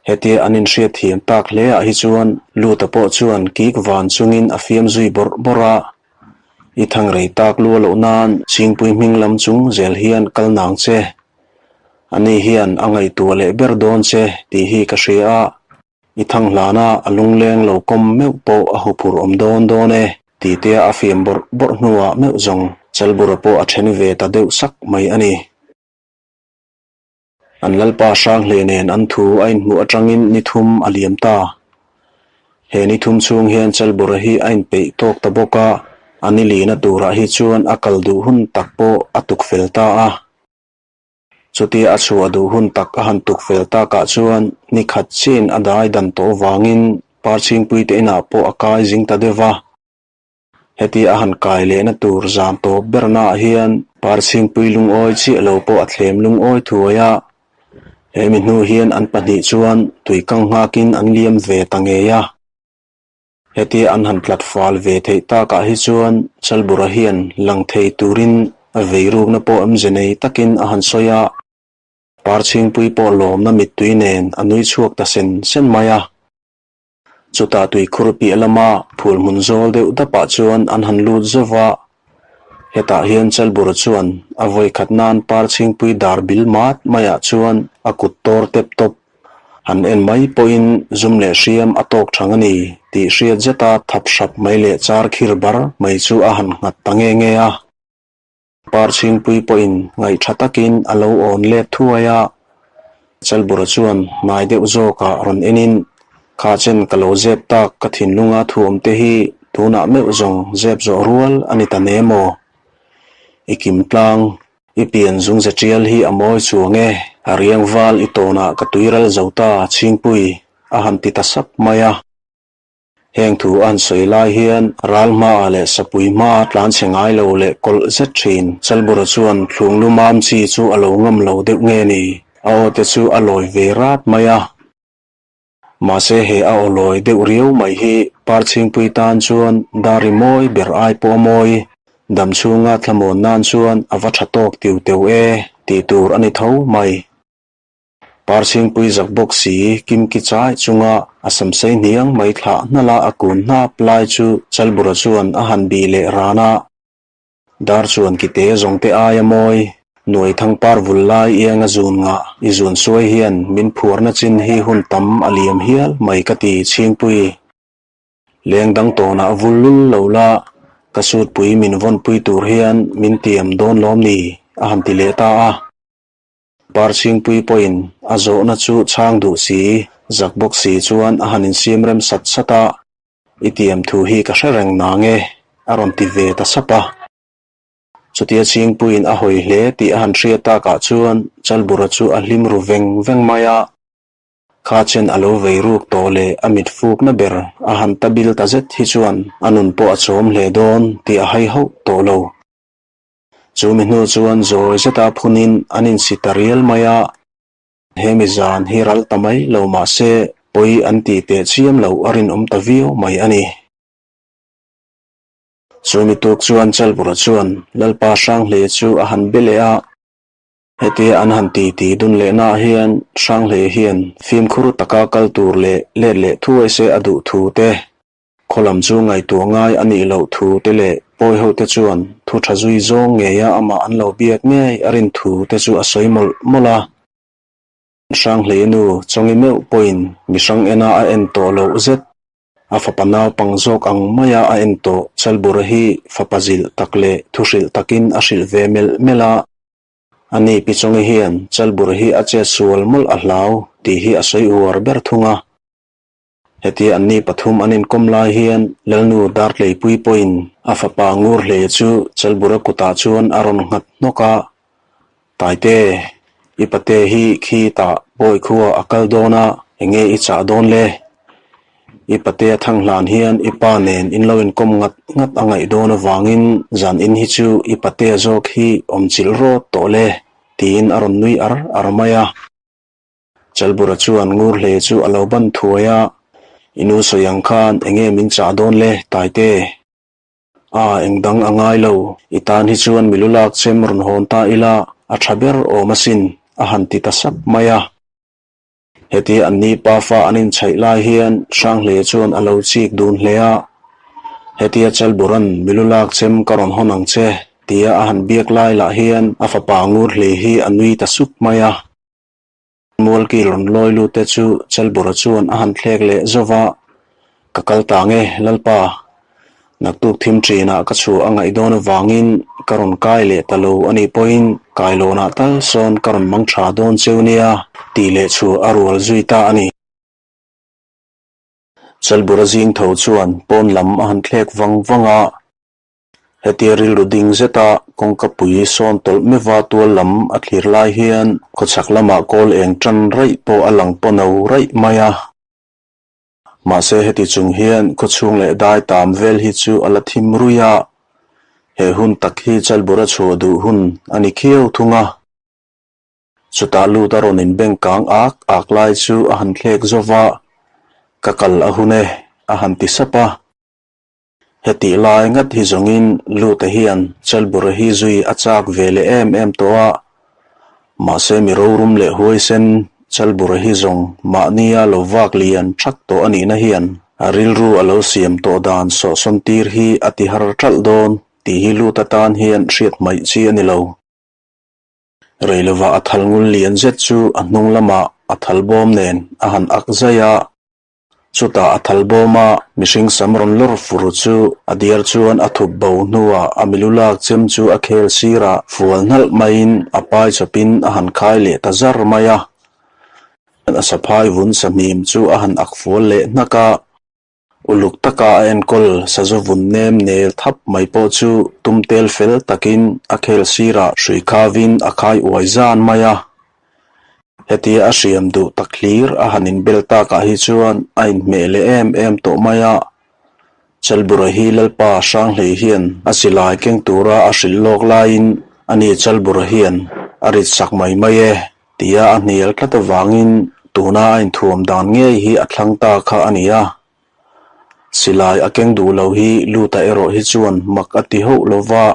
Hetia an inhriat thiam tak hle ah hi chuan Luta pawh chuan kik van chungin a fiam zui bawrh bawrh a, I thang rei tak lua loh nan Chhingpui hming lam chung zel hian kal nang che. Ani hian a ngaihtuah leh ber dawn che tih hi ka hria a, i thang hlana a lungleng lo kawm meuh pawh a huphurh awm dawn dawn e tih tia a fiam bawrh bawrh hnuah meuh zawng Chalbura pawh a then ve ta deuh sak mai a ni. An Lalpa Hranghlei nen an thu a inhmuh atangin ni thum a liam ta. He ni thum chhung hian Chalbura hi a inpeih tawk ta bawk a, a ni lina turah hi chuan a kal duh hun tak pawh a tuk fel ta a. Chutia a chhuah duh hun tak a han tuk fel takah chuan ni khat chin a dai dan tawh vangin Parchhingpuite inah pawh a kai zing ta deuh va. Heti a han kai lehna tur zan tawp bernaah hian Parchhingpui lungawi chiah lo pawh a thlem lungawi thuai a, he mi hnu hian an pahnih chuan tuikang nghakin an liam ve ta ngei a. Heti an han tlat fal ve theih takah hi chuan Chalbura hian lang thei turin a veirukna pawh awmze nei takin a han sawi a, Parchhingpui pawh lawmna mittui nen a nui chhuak ta sen sen mai a. Chutah tuikhur piah lama phul hmun zawl deuh dapah chuan an han lut zauh va, hetah hian Chalbura chuan a vawikhat nan Parchhingpui dar bil mat maiah chuan a kut tawr tep tawp han en mai pawhin zum leh hriam a tawk thang a ni tih hriat zeta thap hrap mai leh char khir bar mai chu a han nghat ta nge nge a. Parchhingpui pawhin ngaihṭha takin a lo awn let thuai a, Chalbura chuan hnai deuh zawkah rawn enin, Kha chen ka lo zep tak ka thinlunga thuawm te hi tunah meuh zawng zep zawh rual a ni ta ne maw? I kim tlang, i pian zungze ṭial hi a mawi chuang e, a riang val i tawnah ka tuiral zo ta Chhingpui, a han ti ta sap mai a. Heng thu a han sawi lai hian ral hmaah leh sapui hmaa tlan chhe ngai lo leh kawlh zet thin. Chalbura chuan thlung lu mam chi chu a lo ngam lo deuh nge ni? A aw te chu a lawi ve rat mai a. Mahse he a aw lawi deuh riau mai hi Parchhingpui tan chuan dari mawi ber ai pawh a mawi. Dam chhunga thlamuan nan chuan a va tha tawk tiu teu e tih tur a ni tho mai. Parchhingpui zak bawk si Kimki chai chunga a samsei hniang mai thlah hnala a kun hnap lai chu Chalbura chuan a han bih leh ran a. Dar chuan kite zawngte aia mawi. Nuaithang par vul lai ianga zun ngah i zun suai hian min phuarna chin hi hun tam a liam hial mai ka ti Chhingpui. Leng dang tawnah vul lul lo la, ka sutpui min vawnpui tur hian min tiam dawn lawm ni? a han ti leh ta a. Parchhingpui pawhin a zawhna chu chhang duh si, zak bawk si chuan a han insiam rem sat sat a, I tiam thu hi ka hre reng nang e, a rawn ti ve ta sap a. Chutia Chhingpuiin a hawi hle tih a han hriat takah chuan Chalbura chu a hlim ru veng veng mai a. Kha chen a lo vei ruk tawh leh a mit fukna ber a han ta bil ta zet hi chuan a nun pawh a chawm hle dawn tih a hai hauh tawh lo. Chu mi hnu chuan zawi zeta phunin an insi ta rial mai a, he mi zan hi ral ta mai lo mah se pawi an tih teh chiam loh a rinawm ta viau mai a ni. Chu mi tuk chuan Chalbura chuan Lalpa Hranghle chu a han be leh a. Hetia an han ti ti dun lehnaah hian Hranghlei hian fimkhur taka kal tur leh let leh thuai se a duh thu te, khaw lam chu ngaihtuah ngai a nih loh thu te leh pawi ho te chuan thu tha zui zawng ngeia amah an lo biak ngei a rin thu te chu a sawi mawlh mawlh a. Hranghlei nu Chawngi meuh pawhin mihrang ena a en tawh loh zet. A fapa naupang zawk ang maia a en tawh Chalbura hi fapa zilh tak leh thuhrilh takin a hrilh ve melh melh a. Ani Pi Chawngi hian Chalbura hi a chet sual mawlh a hlau tih hi a sawi uar ber thung a. Hetia anni pathum an inkawm lai hian Lalnu Dartleipui pawhin a fapa ngur hle chu Chalbura kutah chuan a rawn nghat hnawk a. Taite, i pate hi khi tah bawi khua a kal dawn a, enge i chah dawn le? I pate a thang hlan hian i pa nen in lo inkawm ngat ngat a ngaih dawn avangin zan in hi chu i patea zawk hi awm chilh rawt tawh le, tiin a rawn nui ar ar mai a. Chalbura chuan ngur hle chu a lo ban thuai a, I nu sawi ang khan enge min chah dawn le, Taite? A, eng dang a ngai lo. I tan hi chuan mi lu lak chem rawn hawn ta ila, a tha ber awm asin, a han ti ta sap mai a. Hetia an ni pafa an inchhaih lai hian Hranghle chuan a lo chik dun hle a. Hetia Chalburan mi lu lak chem ka rawn hawn ang che, tia a han biak lai lah hian a fapa Ngurhlei hi a nui ta sup mai a. Mualkil rawn lawi lut te chu Chalbura chuan a han thlek leh zauh va, Ka kal ta nge, Lalpa. Naktuk thim ṭinah ka chhuah a ngaih dawn avangin ka rawn kai leh ta lo a nih pawhin kailawnah tal sawn ka rawn mang ṭha dawn cheu nia, tih leh chhuah a rual zui ta a ni. Chalbura zing tho chuan pawn lam a han thlek vang vang a. Hetia rilru ding zeta kawngka pui sawn tawlh meuha tual lam a thlir lai hian khawchhak lamah kawl eng tan raih pawh a lang pawno raih mai a. Mahse heti chung hian khawchhung leh dai tam vel hi chu a la thim rui a, he hun tak hi Chalbura chhuah duh hun a ni khiau thung a. Chutah lut a rawn inbeng kang ak ak lai chu a han thlek zo va, Ka kal a hun e, a han ti sap a. Hetih lai ngat hi zawngin Lute hian Chalbura hi zui a chak ve leh em em tawh a, mahse mi rorum leh huaisen Chalbura hi zawng mahnia lo vak lian thak tawh a nihna hian a rilru a lo siam tawh dan sawhsawn tir hi a ti har ṭalh dawn tih hi Luta tan hian hriat hmaih chi a ni lo. Reilova a thal ngul lian zet chu a hnung lamah a thal bawm nen a han ak zai a. Chutah a thal bawm a, mihring sam rawn lawr fur chu a diar chuan a thup bo hnuah a milu lak chem chu a khel sirah fual hnalh maiin a pai chawpin a han khai leh ta zar mai a. A saphai vun sahmim chu a han ak fual leh hnak a. Uluk taka a enkawl sazu vun nem nel thap mai pawh chu tum tel fel takin a khel sirah hrui khavin a khai uai zan mai a. Hetia a hriam duh tak hlir a han inbel takah hi chuan a inhmeh leh em em tawh mai a. Chalbura hi Lalpa Hranghlei hian a silai keng tura a hrilh lawk laiin ani Chalbura hian a rit sak mai mai e tia a hnial tlat avangin tuna a inthuam dan ngei hi a thlang ta kha a ni a. Silai a keng duh lo hi Luta erawh hi chuan mak a ti hauh lo va,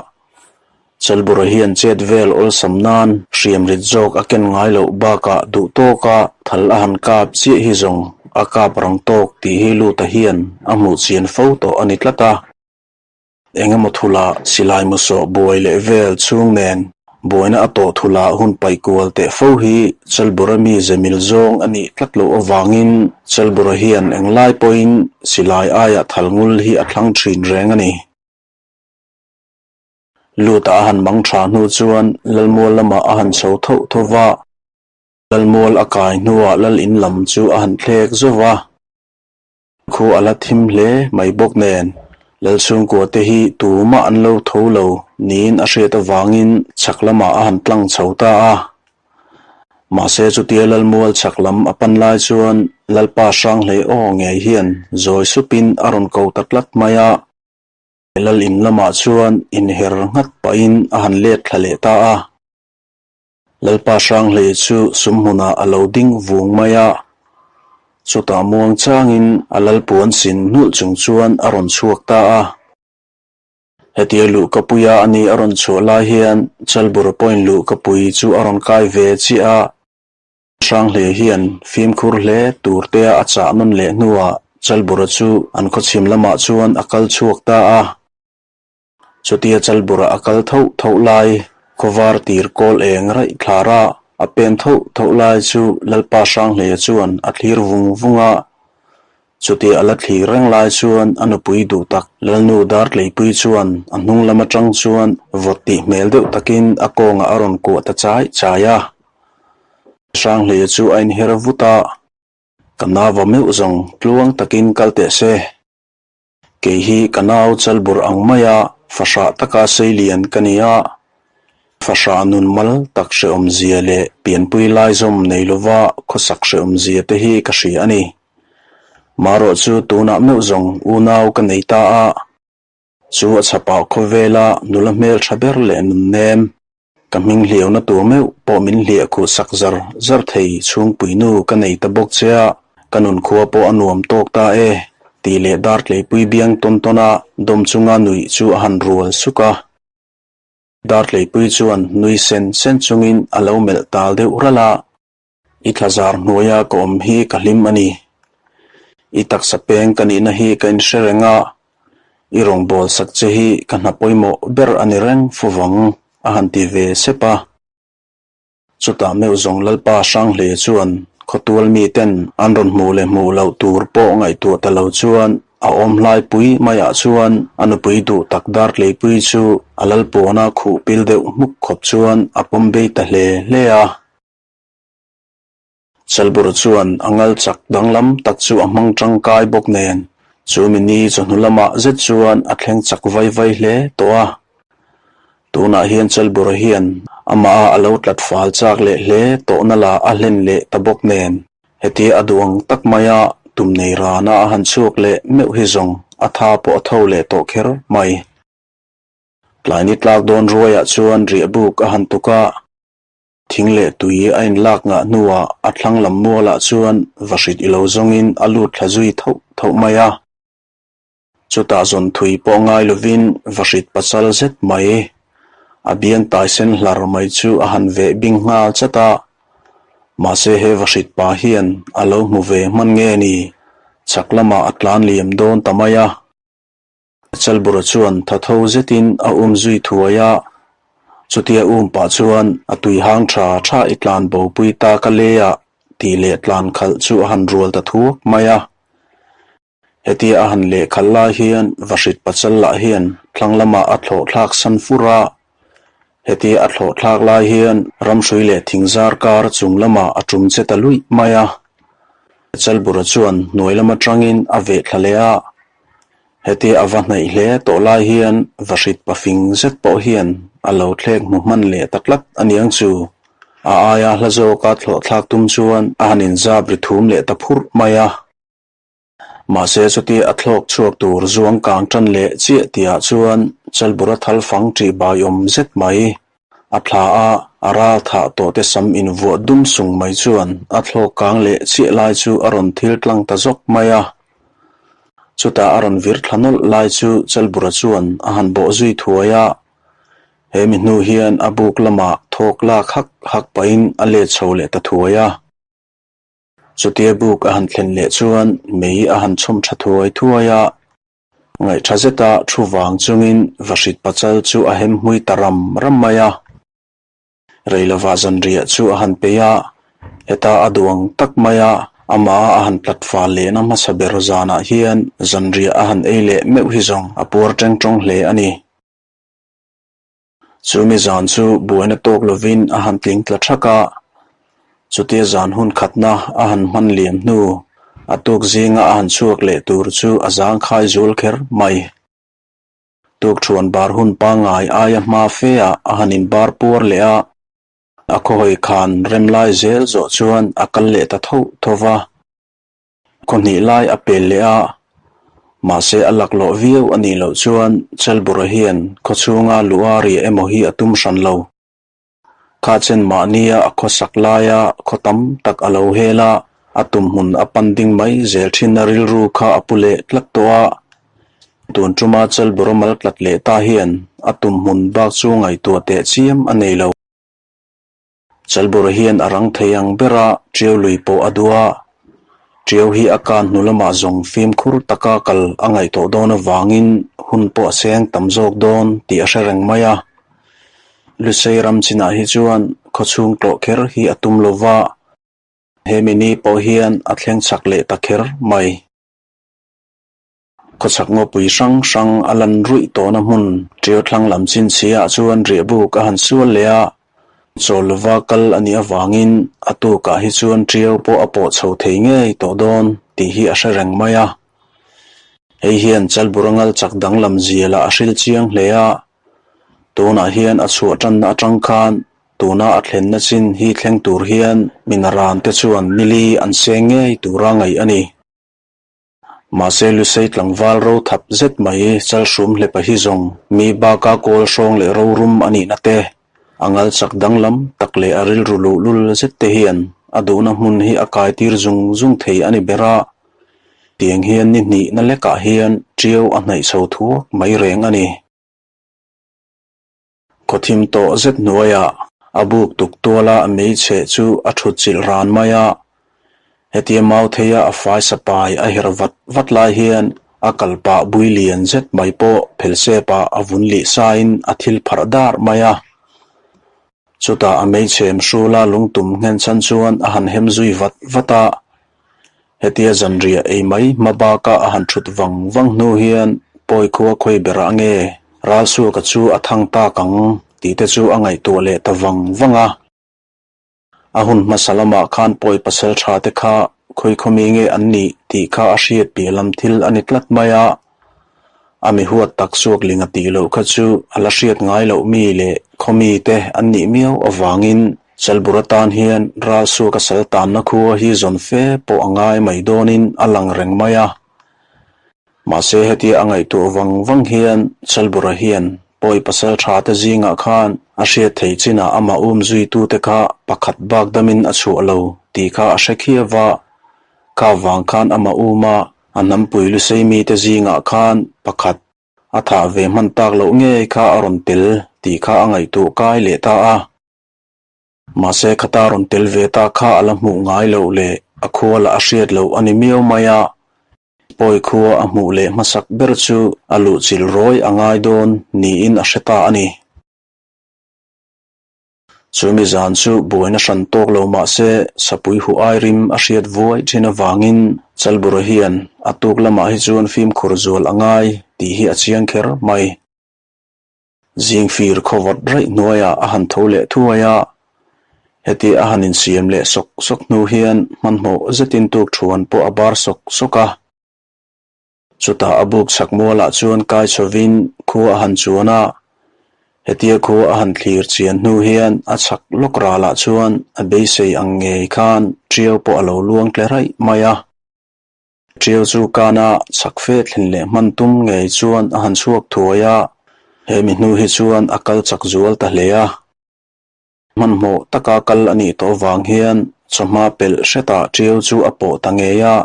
Chalbura hian chet vel awlsam nan hriam rit zawk a ken ngai loh bakah duh tawka thal a han kap chiah hi zawng a kap rang tawk tih hi Luta hian a hmuh chian fo tawh a ni tlat a. Engemaw thula silai musawh buai leh vel chhung nen. Buaina a tawh thula hun paih kual teh fo hi Chalbura mi ze mil zawng a nih tlat loh avangin Chalbura hian englai pawhin silai aia thal ngul hi a thlang thin reng a ni. Luta a han mang tha hnu chuan Lalmual lamah a han chho thoh tho va, Lalmual a kai hnuah Lal in lam chu a han thlek zauh va. Khu a la thim hle mai bawk nen, Lalchhungkua te hi tumah an lo tho lo niin a hriat avangin chhak lamah a han tlang chho ta a. Mahse chutia Lalmual chhak lam a pan lai chuan Lalpa Hranghlei aw ngei hian zawi supin a rawn ko ta tlat mai a. Lal in lamah chuan inher nghat pahin a han let thla leh ta a. Lalpa Hranghlei chu sumhmunah a lo ding vung mai a, chutah muang changin a lalpuan sin hnulh chung chuan a rawn chhuak ta a. Hetia luhkapuia a ni a rawn chhuah lai hian Chalbura pawhin luhkapui chu a rawn kai ve chiah a. Hranghlei hian fimkhur hle tur tea a chah nawn leh hnuah Chalbura chu an khawchhim lamah chuan a kal chhuak ta a. Chutia Chalbura a kal thoh thoh lai, khawvar tir kawl eng raih thlar a, a pen thoh thoh lai chu Lalpa Hranghleia chuan a thlir vung vung a. Chutia a la thlir reng lai chuan a nupui duh tak Lalnu Dartleipui chuan a hnung lam atang chuan vawt tih hmel deuh takin a kawngah a rawn kuah ta chai chai a. Hranghleia chu a inher vut a, Ka nava meuh zawng tluang takin kal teh se. Kei hi ka nau chalbur ang maia fahrah taka seilian ka ni a, fahrah nun mal tak hrehawmzia leh pianpui laizawm nei lova khawsak hrehawmzia te hi ka hria a ni. Marawh chu tunah meuh zawng unau ka nei ta a, chu a chhapah khawvela nula hmeltha ber leh nun nem. Ka hming hliauna tur meuh pawh min hliah khuh sak zar zar thei chhungpui nu ka nei ta bawk che a, ka nun khua pawh a nuam tawk ta e, tih leh dar tleipui biang tawn tawn a dawm chunga nuih chu a han rual suk a. Dar tleipui chuan nui sen sen chungin a lo melh tal deuh ralh a. I thlazar hnuaia ka awm hi ka hlim a ni. I taksa peng ka nihna hi ka inhre reng a, i rawngbâwl sak che hi ka hna pawimawh ber a ni reng fu vang, a han ti ve sep a. Chutah meuh zawng Lalpa Hranghle chuan khawtual miten an rawn hmuh leh hmuh loh tur pawh ngaihtuah ta lo chuan A awm hlaipui maiah chuan a nupui duh tak Dartleipui chu a lalpuana khuh pil deuh hmuk khawp chuan a pawm bei ta hle hle a. Chalbur chuan a ngal chak danglam tak chu a hmang tangkai bawk nen, chu mi ni chawhnu lamah zet chuan a thleng chak vai vai hle tawh a. Tunah hian Chalbura hian amah a lo tlat fal chak leh hle tawhna la a hlen leh ta bawk nen, hetia a duh ang tak maia tum nei rana a han chhuak leh meuh hi zawng a tha pawh a tho leh tawh kher mai. Tlai ni tlak dawn ruaiah chuan riahbuk a han tuk a. Thing leh tui a inlak ngah hnuah a thlang lam mualah chuan vahrit i lo zawngin a lut thla zui thoh thoh mai a. Chutah zawn thui pawh ngai lovin vahrit pasal zet mai a biang tai sen hlar mai chu a han veh bing nghal chat a. Mahse he vahrit pa hian a lo hmu ve hman nge ni, chhak lamah a tlan liam dawn ta mai a. Chalbura chuan tha tho zetin a um zui thuai a, chutia um pah chuan a tui hang tha tha i tlan bopui ta ka le a tih leh tlan khalh chu a han rual ta thuak mai a. Hetia a han leh khalh lai hian Vahrit Pachal lah hian thlang lamah a thlawh thlak san fur a, hetia a thlawh thlak lai hian ramhrui leh thingzar kar chung lamah a tum che ta luih mai a. Chalbura chuan hnuai lam atangin a veh thla leh a, Hetia a va hnaih hle tawh lai hian vahrit pafing zet pawh hian a lo thlek hmu hman leh ta tlat a niang chu. A aia hla zawka thlawh thlak tum chuan a han inzap ri thum leh ta phurh mai a. Mahse chutia a thlawk chhuak tur zuang kang tan leh chiah tihah chuan Chalbura thal fang ṭih bai awm zet mai. A thla a, a ral thah tawh te sam invuah dum sung mai chuan a thlawk kang leh chiah lai chu a rawn thil tlang ta zawk mai a. Chutah a rawn vir thla nawlh lai chu Chalbura chuan a han bawh zui thuai a, he mi hnu hian a buk lamah thawk lak hak hak pahin a let chho leh ta thuai a. Chutia buk a han thlen leh chuan mei a han chhawm tha thuai thuai a, ngaihṭha zeta thu vang chungin Vahrit Pachal chu a hem hmui ta ram ram mai a. Reilovah zanriah chu a han peih a, heta a duang tak maia amaha a han tlat fal lehna hmasa ber zanah hian zanriah a han ei leh meuh hi zawng a puar teng tawng hle a ni. Chumi zan chu buaina tawk lovin a han tling tla thak a, chutia zan hun khatna a han hman liam hnu a tuk zinga a han chhuak leh tur chu a zangkhai zual kher mai. Tukṭhuan bar hun pangngai aia hma fe ah a han inbar puar leh a, a khawhawi khan rem lai zel zawh chuan a kal leh ta tho tho va. Khaw hnih lai a pel leh a, mahse a laklawh viau a nih loh chuan Chelbura hian khaw chhunga luh a riah emaw hi a tum hran lo. Kha chen mahnia a khawsak laia khaw tam tak a lo hel a, a tum hmun a pan ding mai zel thin a rilru kha a pu leh tlat tawh a. Tun tuma Chelbura mal tlat leh ta hian a tum hmun bak chu ngaihtuah teh chiam a nei lo. Chalbura hian a rang thei ang bera Tiau lui pawh a duh a, Tiau hi a kan hnu lamah zawng fimkhur taka kal a ngaihtuah dawn avangin hun pawh a seng tam zawk dawn tih a hre reng mai a. Lusei ram chinah hi chuan khawchhung tlawh kher hi a tum lo va, he mini pawh hian a thleng chak leh ta kher mai. Khawchhak ngawpui hrang hrang a lan ruih tawhna hmun Ṭiau thlang lam chin chhiah chuan riahbuk a han sual leh a, chawl lova kal a nih avangin a tukah hi chuan Ṭiau pawh a pawh chho thei ngei tawh dawn tih hi a hre reng mai a. Hei hian Chalbura ngal chak danglam zia lah a hril chiang hle a, tunah hian a chhuah tanna atang khan tuna a thlenna chin hi thleng tur hian minaran te chuan nili an seng ngei tura ngaih a ni. Mahse Lusei tlangval ro thap zet mai Chalhrum hlepa hi zawng mi baka kawl hrawng leh rorum a nihna te, a ngal chak danglam tak leh a rilru luhlul zet te hian a duhna hmun hi a kai tir zung zung thei a ni ber a. Tiang hian ni hnihna lekah hian Ṭiau a hnaih chho thuak mai reng a ni. Khawthim tawh zet hnuaiah a buk tuk tuala a meichhe chu a thut chilh ran mai a. Hetia mau theia a fai sapai a her vat vat lai hian a kal pah bui lian zet mai pawh phelsepah a vun lih sain a thil pharh dar mai a. Chutah a meichhem hrula lungtum nghen chhan chuan a han hem zui vat vat a. Hetia zanriah ei mai hma baka a han thut vang vang hnu hian pawi khua khawi berah nge Ralsuaka chu a thang tak ang tih te chu a ngaihtuah leh ta vang vang a. A hun hmasa lamah khan pawi pasal tha te kha khawi khawmi nge an nih tih kha a hriat piah lam thil a ni tlat mai a. A mi huat tak suak ling a tih loh kha chu a la hriat ngai loh mi leh khawmi te an nih miau avangin Chalbur atan hian ral suak a sal tanna khua hi zawn fe pawh a ngai mai dawnin a lang reng mai a. Mahse hetia a ngaihtuah vang vang hian Chalbura hian pawi pasal tha te zingah khan a hriat theih chinah amah um zuitute kha pakhat bak damin a chhuah lo tih kha a hre khiau va, kha vang khan amah um a A hnampui lusei mite zingah khan pakhat a thah ve hman tak loh ngei kha a rawn tel tih kha a ngaihtuah kai leh ta a. Mahse khata rawn tel ve ta kha a la hmuh ngai loh leh a khua lah a hriat loh a ni miau mai a. Pawi khua a hmuh leh hmasak ber chu a luhchilh rawi a ngai dawn niin a hre ta a ni. Chumi zan chu buaina hran tawk lo mah se sapui huh ai rim a hriat vuai thin avangin Chalbura hian a tuk lamah hi chuan fimkhur zual a ngai tih hi a chiang kher mai. Zingfir khawvawt raih hnuaiah a han tho leh thuai a, heti a han insiam leh sawk sawk hnu hian hmanhmawh zetin tuk thuan pawh a bar sawk sawk a. Chutah a buk chhak mualah chuan kai chhovin khua a han chuan a, hetia khua a han thlir chian hnu hian a chhak lawk ralah chuan a beisei ang ngei khan Ṭiau pawh a lo luang tle raih mai a. Ṭiau chu kana chhak fe thlen leh hman tum ngei chuan a han chhuak thuai a, he mi hnu hi chuan a kal chak zual ta hle a. Hmanhmawh taka kal a nih tawh vang hian chawhma pelh hretah Ṭiau chu a pawh ta ngei a.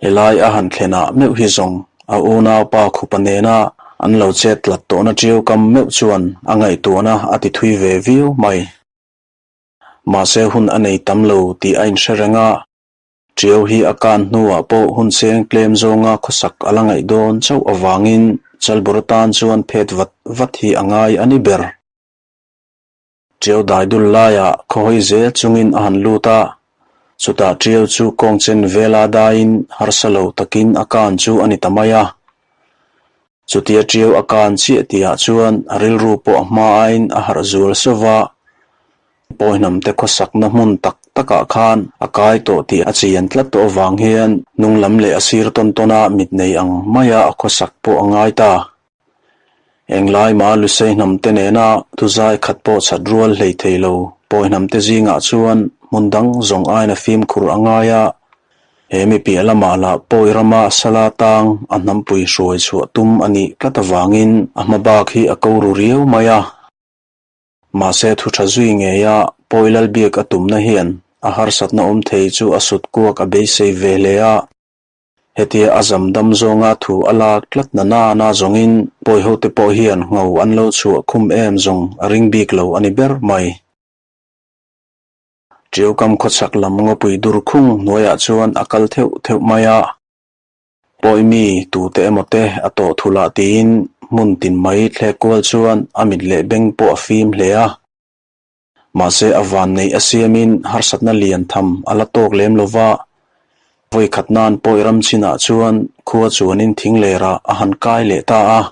Helai a han thlenah meuh hi zawng a unaupa khupa nena an lo chet tlat tawhna ṭiau kam meuh chuan a ngaihtuahna a ti thui ve viau mai. Mahse hun a nei tam lo tih a inhre reng a, ṭiau hi a kan hnuah pawh hun cheng tlem zawnga khawsak a la ngaih dawn chauh avangin Chalbur atan chuan phet vat vat hi a ngai a ni ber. Ṭiau dai dul laiah khaw hawi zel chungin a han lut a, chutah ṭiau chu kawng chen vela daiin harsa lo takin a kan chu a ni ta mai a. Chutia ṭiau a kan chiah tihah chuan a rilru pawh a hma aiin a harh zual sauh va, Pawihnamte khawsakna hmun tak takah khan a kai tawh tih a chian tlat tawh avang hian hnung lam leh a sir tawn tawna mit nei ang maia a khawsak pawh a ngai ta. Englai mah Lusei hnamte nena thuzai khat pawh chhat rual hlei thei lo Pawihnamte zingah chuan hmun dang zawng aiin a fimkhur a ngai a, he mi piah lamah lah Pawi rama sala tang a hnampui hruai chhuah tum a nih tlat avangin a hma bak hi a ko ru riau mai a. Mahse thu tha zui ngeia Pawi Lalbiak a tumna hian a harsatna awm thei chu a sut kuak a beisei ve hle a. Hetia a zam dam zawnga thu a lak tlat na na na zawngin Pawi hote pawh hian ngho an lo chhuah khum em zawng a ring bik lo a ni ber mai. Ṭiaukam khawchhak lam ngawpui dur khung hnuaiah chuan a kal theuh theuh mai a. Pawi mi tute emaw te a tawh thulah tiin hmun tin mai thlek kual chuan a mit leh beng pawh a fim hle a. Mahse a van neih a siamin harsatna lian tham a la tawk lem lo va, vawi khat nan pawi ram chinah chuan khua chuanin thing lerah a han kai leh ta a.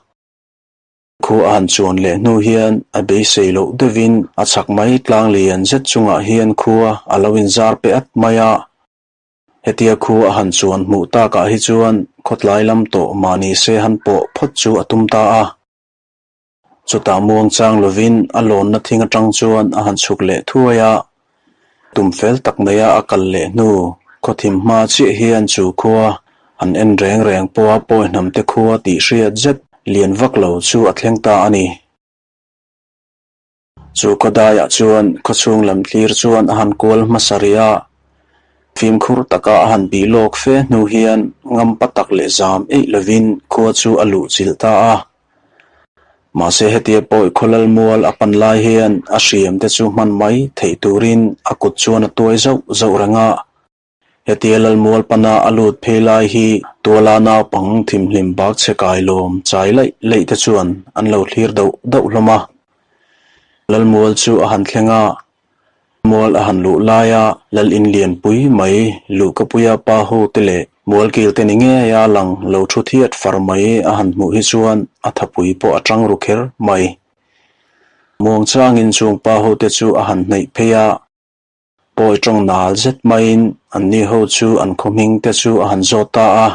Khua a han chuan leh hnu hian a beisei loh deuhin a chhak mai tlang lian zet chungah hian khua a lo inzar pe at mai a. Hetia khu a han chuan hmuh takah hi chuan khawtlai lam tawh mahni se han pawh phawt chu a tum ta a. Chutah muang chang lovin a lawnna thing atang chuan a han chhuk leh thuai a, tum fel tak neia a kal leh hnu khawthim hma chiah hian chu khua han en reng reng pawha pawi hnamte khua tih hriat zet lian vak lo chu a thleng ta a ni. Chu khawdaiah chuan khawchhung lam thlir chuan a han kual hmasa rih a, fimkhur taka a han bih lawk fe hnu hian ngampa tak leh zam eih lovin khua chu a luh chilh ta a. Mahse hetia pawi khawlal mual a pan lai hian a hriam te chu hman mai theih turin a kut chuan a tuai zauh zauh reng a. Hetia Lalmual pana a lut phei lai hi tuala naupang thimhlim bak chhe kai lawm chai laih laih te chuan an lo thlir dauh dauh hlawm a. Lalmual chu a han thleng a, mual a han luh laia Lal in lianpui mai luhkapuia pa ho te leh mualkil te ni ngeia lang lo thu thiat far mai a han hmuh hi chuan a thapui pawh a tang ru kher mai. Muangchangin chung pa ho te chu a han hnaih phei a. Pawi tawng nal zet maiin anni ho chu an khaw hming te chu a han zawt ta a.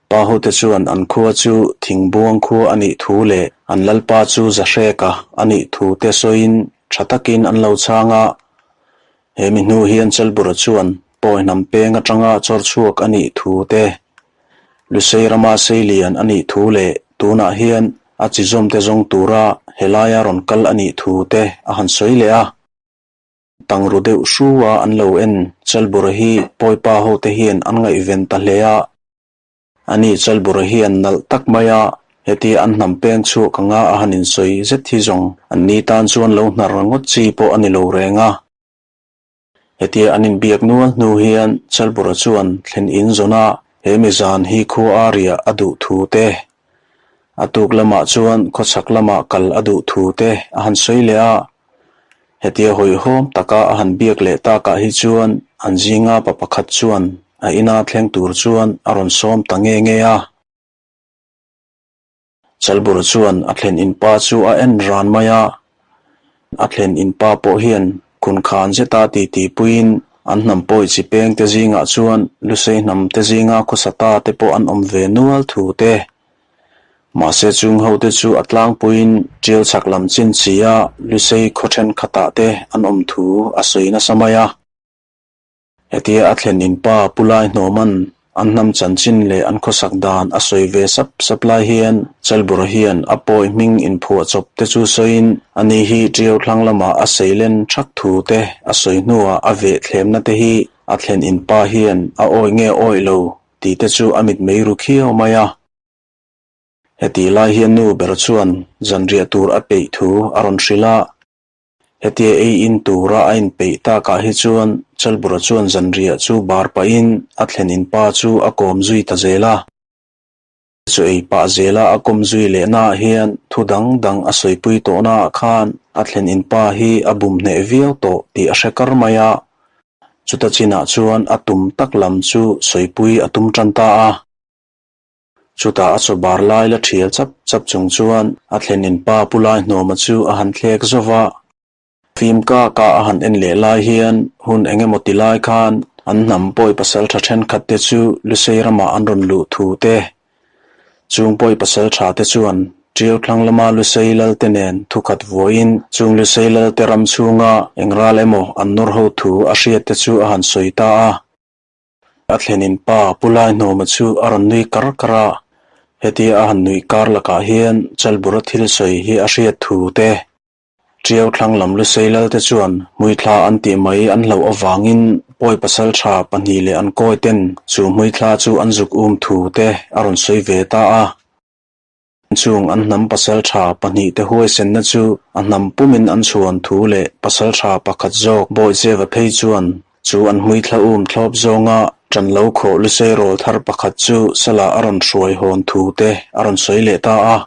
Pa hote chuan an khua chu Thingbuang khua a nih thu leh an lalpa chu Zahreka a nih thu te sawiin tha takin an lo chhang a. He mi hnu hian Chalbura chuan pawi hnam peng atanga chawr chhuak a nih thu te, Lusei rama seilian a nih thu leh tunah hian a chi zawmte zawng tura helaia rawn kal a nih thu te a han sawi leh a. Tangru deuh hrua an lo en Chalbura hi Pawipa hote hian an ngaihven ta hle a. Ani Chalbura hian nalh tak maia hetia an hnam peng chhuak anga a han insawi zet hi zawng an ni tan chuan lo hnar ngawt chi pawh a ni lo reng a. Hetia an inbiak nual hnu hian Chalbura chuan thlen in zawn a he mi zan hi khua a riah a duh thu te, a tuk lamah chuan khawchhak lamah kal a duh thu te a han sawi leh a. Hetia hawihhawm taka a han biak leh takah hi chuan an zinga pa pakhat chuan a ina thleng tur chuan a rawn sawm ta nge nge a. Chalbur chuan a thlen in pa chu a en ran mai a, a thlen in pa pawh hian khunkhan zeta titi puiin an hnam pawi chi peng te zingah chuan Lusei hnam te zinga khawsa ta te pawh an awm ve nual thu te Mahse chung hote chu a tlangpuiin ṭial chhak lam chin chi a Lusei khaw thenkhatah te an awm thu a sawi nasa mai a. Hetia a thlen in pa Pu Lai Hnawman an hnam chanchin leh an khawsak dan a sawi ve sap sap lai hian Chalbura hian a pawi hming inphuah chawp te chu sawiin ani hi ṭiau thlang lamah a seilen ṭhak thu te a sawi hnuah a veh thlemna te hi a thlen in pa hian a awi nge awi lo tih te chu a mitmei ru khiau mai a. Hetih lai hian nu ber chuan zanriah tur a peih thu a rawn hrilh a. Hetia ei in tura a inpeih takah hi chuan Chalbura chuan zanriah chu bar pahin a thlen in pa chu a kawm zui ta zel a. Chaw ei pah zela a kawm zui lehnaah hian thu dang dang a sawipui tawhnaah khan a thlen in pa hi a bum hneh viau tawh tih a hre kar mai a. Chuta chinah chuan a tum tak lam chu sawipui a tum tan ta a. Chutah a chaw bar lai la thial chap chap chung chuan a thlen in pa Pu Laihnawma chu a han thlek zauh va. Fim kak a a han en leh lai hian hun eng emaw ti lai khan an hnam pawi pasaltha thenkhat te chu Lusei ramah an rawn luh thu te, chung pawi pasaltha te chuan Tiau thlang lama Lusei lal te nen thukhat vuahin chung Lusei lal te ram chhunga eng ral emaw an nawr ho thu a hriat te chu a han sawi ta a. A thlenin pa Pu Laihnawma chu a rawn nui kar kar a, hetia a han nuih kar lakah hian Chalbura thil sawi hi a hriat thu te, Tiau thlang lam Lusei lalte chuan hmuithla an tih mai an hlauh avangin pawi pasal tha pahnih leh an kawi ten chu hmuithla chu an zuk um thu te a rawn sawi ve ta a. Chung an hnam pasal tha pahnih te huaisenna chu a hnam pumin an chhuan thu leh pasal tha pakhat zawk Bawihcheva phei chuan chu an hmuithla um thlawp zawnga ṭan lo khawh Lusei rawl thar pakhat chu salah a rawn hruai hawn thu te a rawn sawi leh ta a.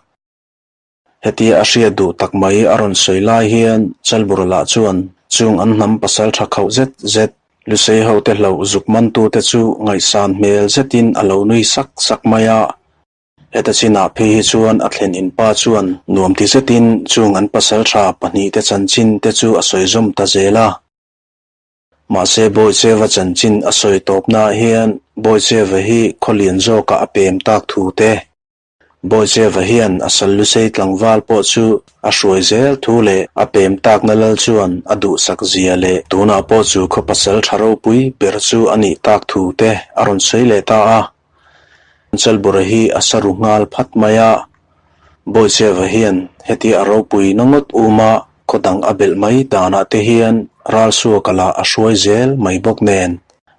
Hetia a hriat duh tak mai a rawn sawi lai hian Chalburala chuan chung an hnam pasal tha khauh zet zet Lusei hote hlauh zuk mantute chu ngaihsan hmel zetin a lo nui sak sak mai a. Heta chinah phei hi chuan a thlen in pa chuan nuam ti zetin chung an pasal tha pahnihte chanchin te chu a sawi zawm ta zel a. Mahse Bawicheva chanchin a sawi tawpnaah hian Bawicheva hi khawlian zawkah a pem tak thu te, Bawicheva hian a sal Lusei tlangval pawh chu a hruai zel thu leh a pem takna lal chuan a duhsak zia leh tunah pawh chu khaw pasal tha ropui ber chu a nih tak thu te a rawn sawi leh ta a. Chalbura hi a sa ru nghal phat mai a, Bawicheva hian hetia a ropui na ngawt uma khaw dang a belh mai danah te hian Ralsuaka lah a hruai zel mai bawk nen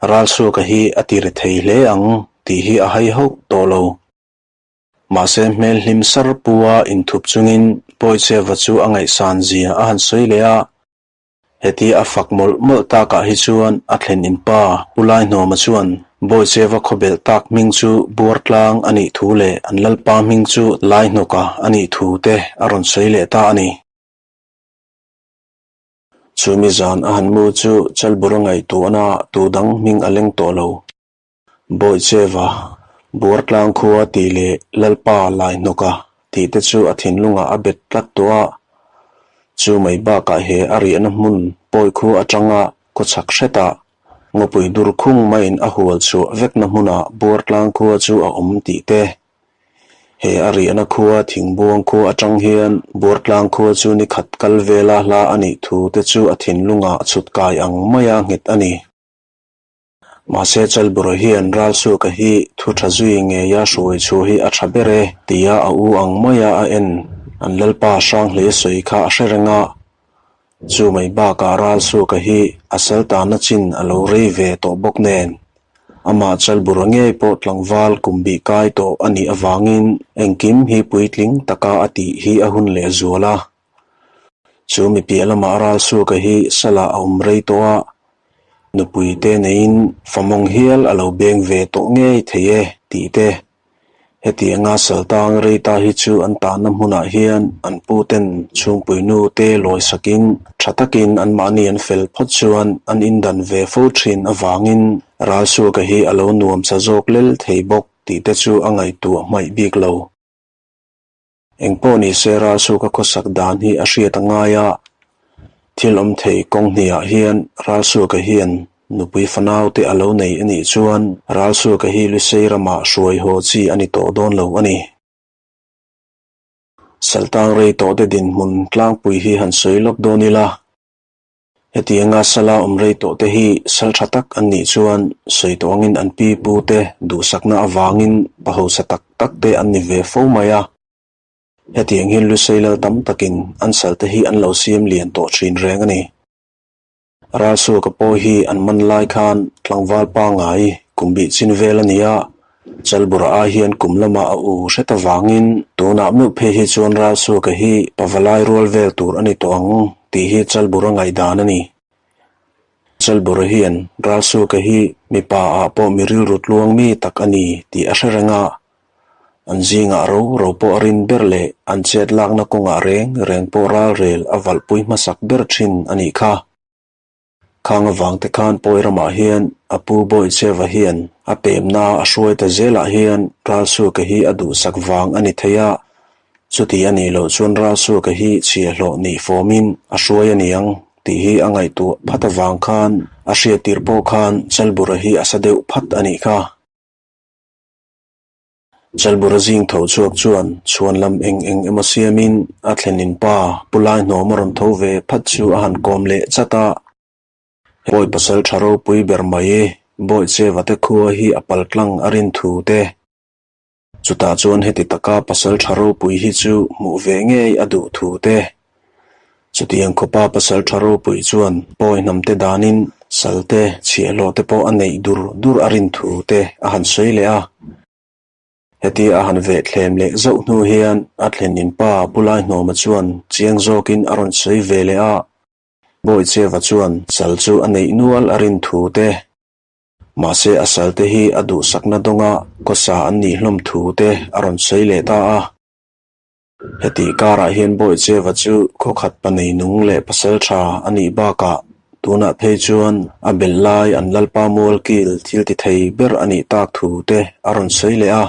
Ralsuaka hi a ti ri thei hle ang tih hi a hai hauh tawh lo. Mahse hmel hlim sar pua inthup chungin Bawicheva chu a ngaihsan zia a han sawi leh a, heti a fak mawlh mawlh takah hi chuan a thlen in pa Pu Laihnawma chuan Bawicheva khawbelh tak hming chu Buartlang a nih thu leh an lalpa hming chu Laihnawka a nih thu te a rawn sawi leh ta a ni. Chumi zan a han mu chu Chalbura ngaihtuahna tu dang hming a leng tawh lo. Bawicheva, Buartlang khua tih leh Lalpa Laihnawka tih te chu a thinlungah a bet tlat tawh a. Chu mai bakah he a riahna hmun pawi khua atanga khawchhak hretah ngawpui dur khung maiin a hual chhuah vekna hmunah Buartlang khua chu a awm tih te. He a riahna khua Thingbuang khua atang hian Buartlang khua chu ni khat kal vela hla a nih thu te chu a thinlungah chhut kai ang maia nghet a ni. Mahse Chalbura hian Ralsuaka hi thu tha zui ngeia hruai chhuah hi a tha ber e tia a u ang maia a en an Lalpa Hranghlei sawi kha a hre reng a. Chu mai bakah Ralsuaka hi a saltana chin a lo rei ve tawh bawk nen amah Chalbura ngei pawh tlangval kum bih kai tawh a nih avangin engkim hi puitling taka a tih hi a hun lehzual a. Chu mi piah lamah Ralsuaka hi salah a awm rei tawh a, nupui te neiin famawng hial a lo beng ve tawh ngei thei e tih te. Hetianga saltang rei ta hi chu an tahna hmunah hian an pu ten chhungpui nu te lawi sakin tha takin anmahni an fel phawt chuan an indan ve fo thin avangin Ralsuaka hi a lo nuam sa zawk lel thei bawk tih te chu a ngaihtuah hmaih bik lo. Engpawh ni se Ralsuka khawsak dan hi a hriat a ngai a, thil awm thei kawng hniah hian Ralsuka hian nupui fanau te a lo nei a nih chuan Ralsuka hi Lusei ramah hruai haw chi a ni tawh dawn lo a ni. Saltang rei tawh te dinhmun tlangpui hi han sawi lawk dawn ila. Hetianga sala awm rei tawh te hi sal tha tak an nih chuan sawi tawh angin an pi pu te duhsakna avangin pa hausa tak tak te an ni ve fo mai a. Hetiang hian Lusei lal tam takin an sal te hi an lo siam lian tawh thin reng a ni. Ralsuaka pawh hi an man lai khan tlangval pangngai kum bih chin vel a ni a, Chalbura ai hian kum lamah a u hret avangin tunah meuh phei hi chuan Ralsuaka hi pavalai rual vel tur a ni tawh ang tih hi Chalbura ngaihdan a ni. Chalbura hian Ralsuaka hi mipa ah pawh mi rilru tluang mi tak a ni tih a hre reng a. An zingah ro ro pawh a rin ber leh an chet lakna kawngah reng reng pawh ralrel a valhpui hmasak ber thin a nih kha. Khang avangte khan pawi ramah hian a pu Bawicheva hian a pemna a hruai ta zelah hian Ralsuka hi a duhsak vang a ni thei a, chuti a nih loh chuan Ralsuka hi chhiahhlawh nih fawmin a hruai a niang tih hi a ngaihtuah phat avang khan a hriattir pawh khan Chalbura hi a sa deuh phat a nih kha. Chalbura zing tho chhuak chuan chhuan lam eng eng emaw siamin a thlenin pa Pu Laihnawm a rawn tho ve phat chu a han kawm leh chat a. Bawi pasal tha ropui ber mai Bawicheva te khua hi a pal tlang a rin thu te. Chutah chuan heti taka pasal tha ropui hi chu hmuh ve ngei a duh thu te. Chutiang khawpa pasal tha ropui chuan pawi hnamte danin salte chhiahhlawh te pawh a neih dur dur a rin thu te a han sawi leh a. Hetia a han veh thlem leh zauh hnu hian a thlenin pa Pu Laihnawma chuan chiang zawkin a rawn sawi ve leh a. Bawicheva chuan sal chu a neih nual a rin thu te, mahse a salte hi a duhsakna dawnga khawsa an nih hlawm thu te a rawn sawi leh ta a. Hetih karah hian Bawicheva chu khawkhat pa nei nung leh pasal tha a nih bakah tunah phei chuan a belh lai an Lalpa Mualkil thil ti thei ber a nih tak thu te a rawn sawi leh a.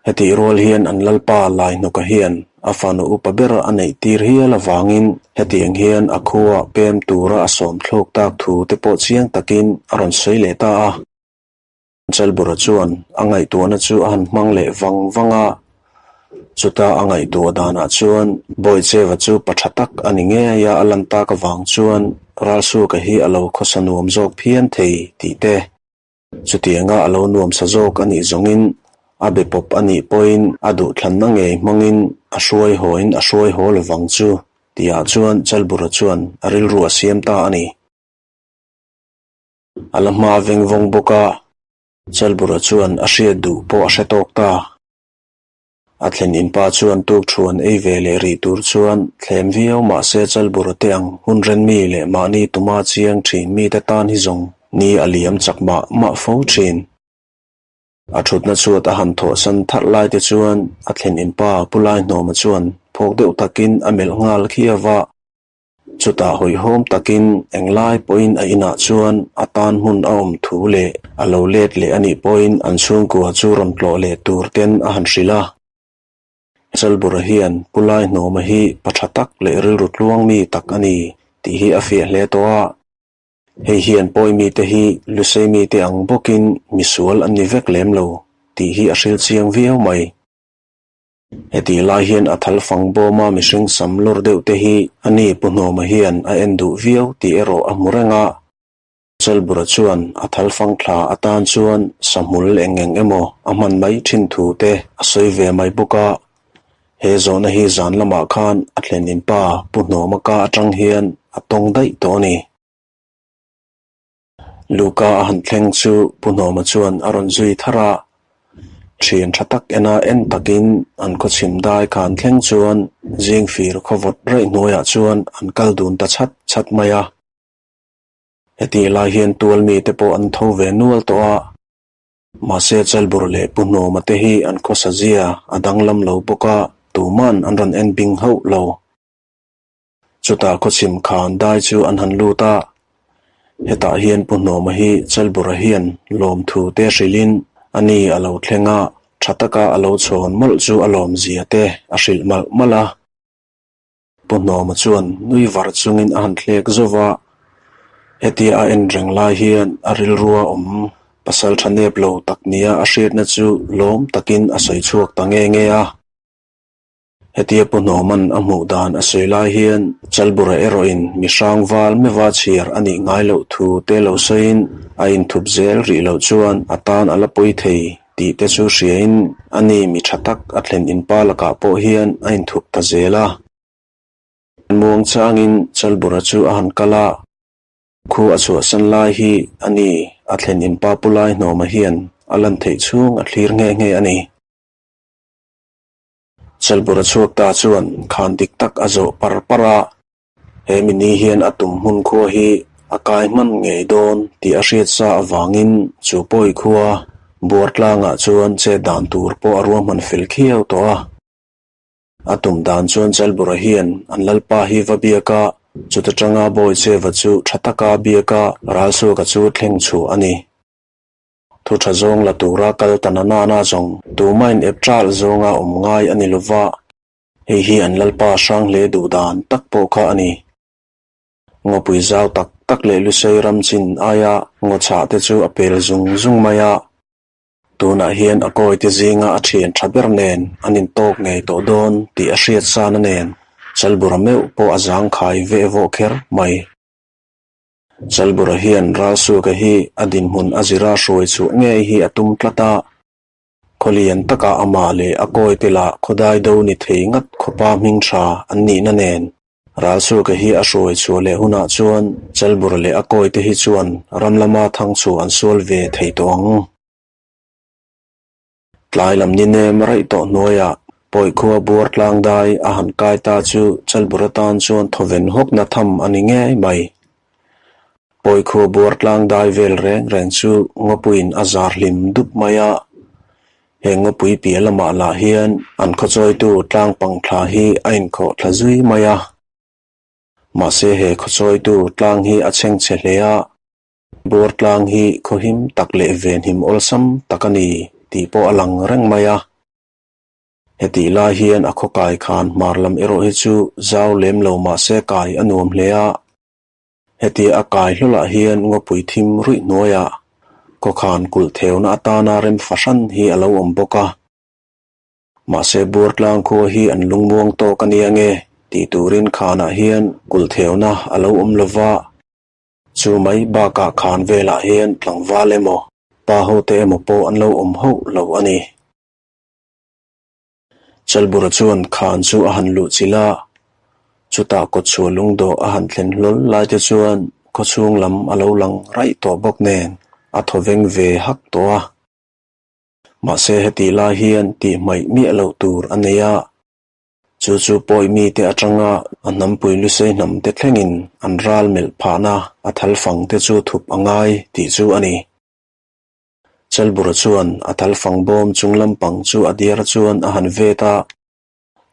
Hetih rual hian an Lalpa Laihnawka hian a fanu upa ber a neih tir hial avangin hetiang hian a khuaa pem tura a sawm thluk tak thu te pawh chiang takin a rawn sawi leh ta a. Chalbura chuan a ngaihtuahna chu a han hmang leh vang vang a, chuta a ngaihtuah danah chuan Bawicheva chu pa tha tak a ni ngei a, a lan tak avang chuan Ralsuka hi a lo khawsa nuam zawk phian thei tih te, chutianga a lo nuamsa zawk a nih zawngin a be pawp a nih pawhin a duhthlanna ngei hmangin a hruai hawin a hruai haw lovang chu tihah chuan Chalbura chuan a rilru a siam ta a ni. A la hma veng vawng bawk a, Chalbura chuan a hriat duh pawh a hre tawk ta. A thlen in pa chuan tuk thuan ei ve leh rih tur chuan thlem viau mah se Chalbura te ang hun ren mi leh mahni tuma chiang thin mite tan hi zawng ni a liam chak mah mah fo thin. A thutna chhuat a han thawhsan tharh lai te chuan a thlen in pa Pu Laihnawma chuan phawk deuh takin a melh nghal khiau a. Chutah hawihhawm takin englai pawhin a inah chuan a tan hmun a awm thu leh a lo let leh a nih pawhin an chhungkua chu rawn tlawh leh tur ten a han hrilh a. Chalbura hian Pu Laihnawma hi pa tha tak leh rilru tluang mi tak a ni tih hi a fiah hle tawh a. Hei hian pawi mite hi Lusei mite ang bawkin misual an ni vek lem lo tih hi a hrilh chiang viau mai. Hetih lai hian a thal fang bawma mihring sam lawr deuh te hi a ni Pu Hnawma hian a en duh viau tih erawh a hmu reng a. Chalbura chuan a thal fang thla atan chuan sahmul eng eng emaw a hman mai thin thu te a sawi ve mai bawk a. He zawhna hi zan lamah khan a thlen in pa Pu Hnawma ka atang hian a tawng daih tawh a ni. Luka a han thleng chu Pu Hnawma chuan a rawn zui thar a, thian tha tak ena en takin an khawchhim dai khan thleng chuan zingfir khawvawt raih hnuaiah chuan an kal dun ta chhat chhat mai a. Hetih lai hian tual mite pawh an tho ve nual tawh a, mahse Chalbur leh Pu Hnawma te hi an khawsa zia a danglam lo bawk a, tuman an rawn en bing hauh lo. Chutah khawchhim khan dai chu an han lut a, hetah hian Pu Hnawma hi Chalbura hian lawmthu te hrilhin a ni a lo thleng a, tha taka a lo chhawn mawlh chu a lawmzia te a hrilh malh malh a. Pu Hnawma chuan nui var chungin a han thlek zauh va, hetia a en reng lai hian a rilrua awm pasal tha nep lo tak nia a hriatna chu lawm takin a sawi chhuak ta nge nge a. Hetia Pu Hnawman a hmuh dan a sawi lai hian Chalbura erawhin mi hrang val meva chhiar a nih ngai loh thu te lo sawiin a inthup zel rih loh chuan a tan a la pawi thei tih te chu hriain a ni mi tha tak a thlen inpa lakah pawh hian a inthup ta zel a. Muang changin Chalbura chu a han kal a, khu a chhuahsan lai hi a ni a thlen inpa Pu Laihnawma hian a lan theih chhung a thlir nghe nghe a ni. Chalbura chhuak ta chuan khan dik tak a zawh par par a, he mini hian a tum hmun khua hi a kai hman ngei dawn tih a hriat sa avangin chu pawi khua Buartlangah chuan chet dan tur pawh a ruahman fel khiau tawh a. A tum dan chuan Chalbura hian an lalpa hi va biak a, chuta tanga Bawicheva chu tha taka biak a, Ralsuaka chu thleng chhuah a ni. Thu tha zawng la tura kal ta na nana zawng tumain ep ṭalh zawnga awm ngai a ni lova, hei hi an lalpa hrang hle duh dan tak pawh kha a ni. Ngawpui zau tak tak leh Lusei ram chin aia ngaw chhah te chu a pel zung zung mai a. Tunah hian a kawite zinga a thian tha ber nen an intawk ngei tawh dawn tih a hriat sana nen Chalbura meuh pawh a zangkhai veh vawh kher mai. Chalbura hian Ralsuaka hi a dinhmun a zira hruai chhuah ngei hi a tum tlat a. Khawlian takah amah leh a kawite lah khawdai do ni thei ngat khawpa hming tha an nihna nen Ralsuaka hi a hruai chhuah leh hunah chuan Chalbura leh a kawite hi chuan ram lama thang chhuah an sual ve thei tawh ang. Tlai lam ni nem raih tawh hnuaiah Pawikhua buar tlang dai a han kai ta chu Chalbura tan chuan thawven hawkna tham a ni ngei mai. Pawikhua buar tlang dai vel reng reng chu ngawpuiin a zar hlim dup mai a. He ngawpui piah lamah lah hian an khawchawitu tlang pang thla hi a inkhawh thla zui mai a. Mahse he khawchawitu tlang hi a chhengchhe hle a. Buar tlang hi khawhim tak leh venhim awlsam tak a ni tih pawh a lang reng mai a. Hetih lai hian a khawkai khan hmar lam erawh hi chu zau lem lo mahse kai a nuam hle a. Hetia a kai hlawlah hian ngawpui thim ruih hnuaiah khawkhan kulh theuna atana rem fahran hi a lo awm bawk a. Mahse Buartlang khua hi an lungmuang tawk a nia nge tih turin khanah hian kulh theuna a lo awm lo va. Chu mai bakah khan velah hian tlangval emaw, pa hote emaw pawh an lo awm hauh lo a ni. Chalbura chuan khan chu a han luh chilh a, chutah kawtchhuah lungdawh a han thlen hlawl lai te chuan khawchhung lam a lo lang raih tawh bawk nen a thawveng ve hak tawh a. Mahse hetih lai hian tih hmaih miah loh tur a nei a, chu chu pawi mite atanga a hnampui lusei hnam te thlengin an ral melh phahna a thalfang te chu thup a ngai tih chu a ni. Chalbura chuan a thalfang bawm chung lampang chu a diar chuan a han vet a,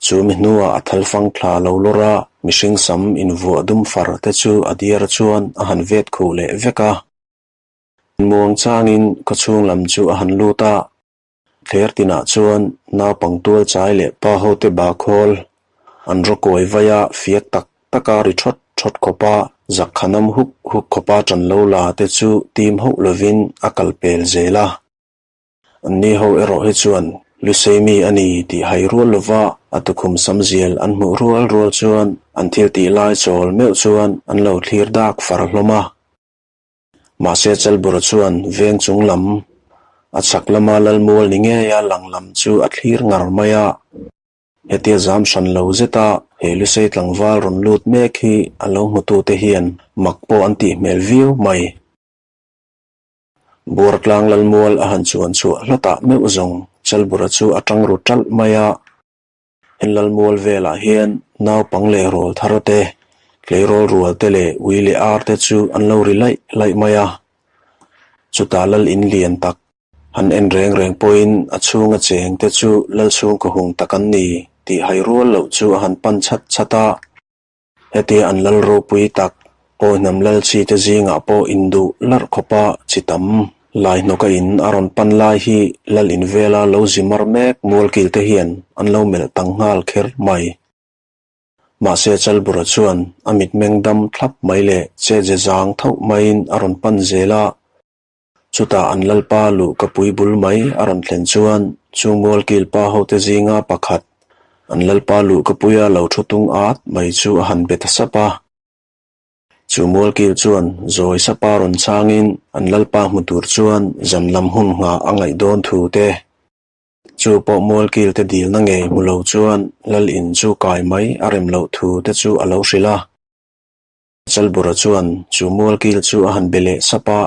chu mi hnuah a thalfang thla lo lawr a, mihring sam invuah dum far te chu a diar chuan a han vet khuh leh vek a. Muang changin khawchhung lam chu a han lut a, thler tinah chuan naupang tual chai leh pa hote bakhawl an rawkawi vai a, fiak tak taka ri thawt thawt khawpa zakkhanam huk huk khawpa ṭan lo la te chu tim hauh lovin a kal pel zel a. Anni ho erawh hi chuan Lusei mi a ni tih hai rual lova a tukhum samzial an hmuh rual rual chuan an thil tih lai chawl meuh chuan an lo thlir dak far hlawm a. Mahse Chalbura chuan veng chung lam a chhak lama Lalmual ni ngeia lang lam chu a thlir ngar mai a. Hetia zam hran lo zeta he Lusei tlangval rawn lut mek hi a lo hmutute hian mak pawh an tih hmel viau mai. Buartlang Lalmual a han chuan chhuah hlatah meuh zawng Chalbura chu a tang ru ṭalh mai a. Hen Lalmual velah hian naupang leh rawl thar te, tleirawl rual te leh ui leh ar te chu an lo ri laih laih mai a. Chutah Lal in lian tak Han en reng reng pawhin a chhunga cheng te chu lal chhungkaw hung tak an ni tih hai rual loh chu a han pan chhat chhat a. Hetia an lal ropui tak pawi hnam lal chi te zingah pawh induh larh khawpa chi tam lai hnawka in a rawn pan lai hi lal in vela lo zi mar mek mualkil te hian an lo melh tang nghal kher mai. Mahse Chalbura chuan a mitmeng dam thlap mai leh che ze zang thauh maiin a rawn pan zel a. Chutah an lalpa luh ka pui bul mai a rawn thlen chuan chu mualkil pa hote zinga pakhat an lalpa luh ka puia lo thu tung at mai chu a han be ta sap a. Chu mualkil chuan zawi sapa rawn changin an lalpa hmu tur chuan zan lam hun nghah a ngaih dawn thu te, chu pawh mualkil te dilna ngei hmu lo chuan lal in chu kai mai a rem loh thu te chu a lo hrilh a. Chalbura chuan chu mualkil chu a han be leh sap a,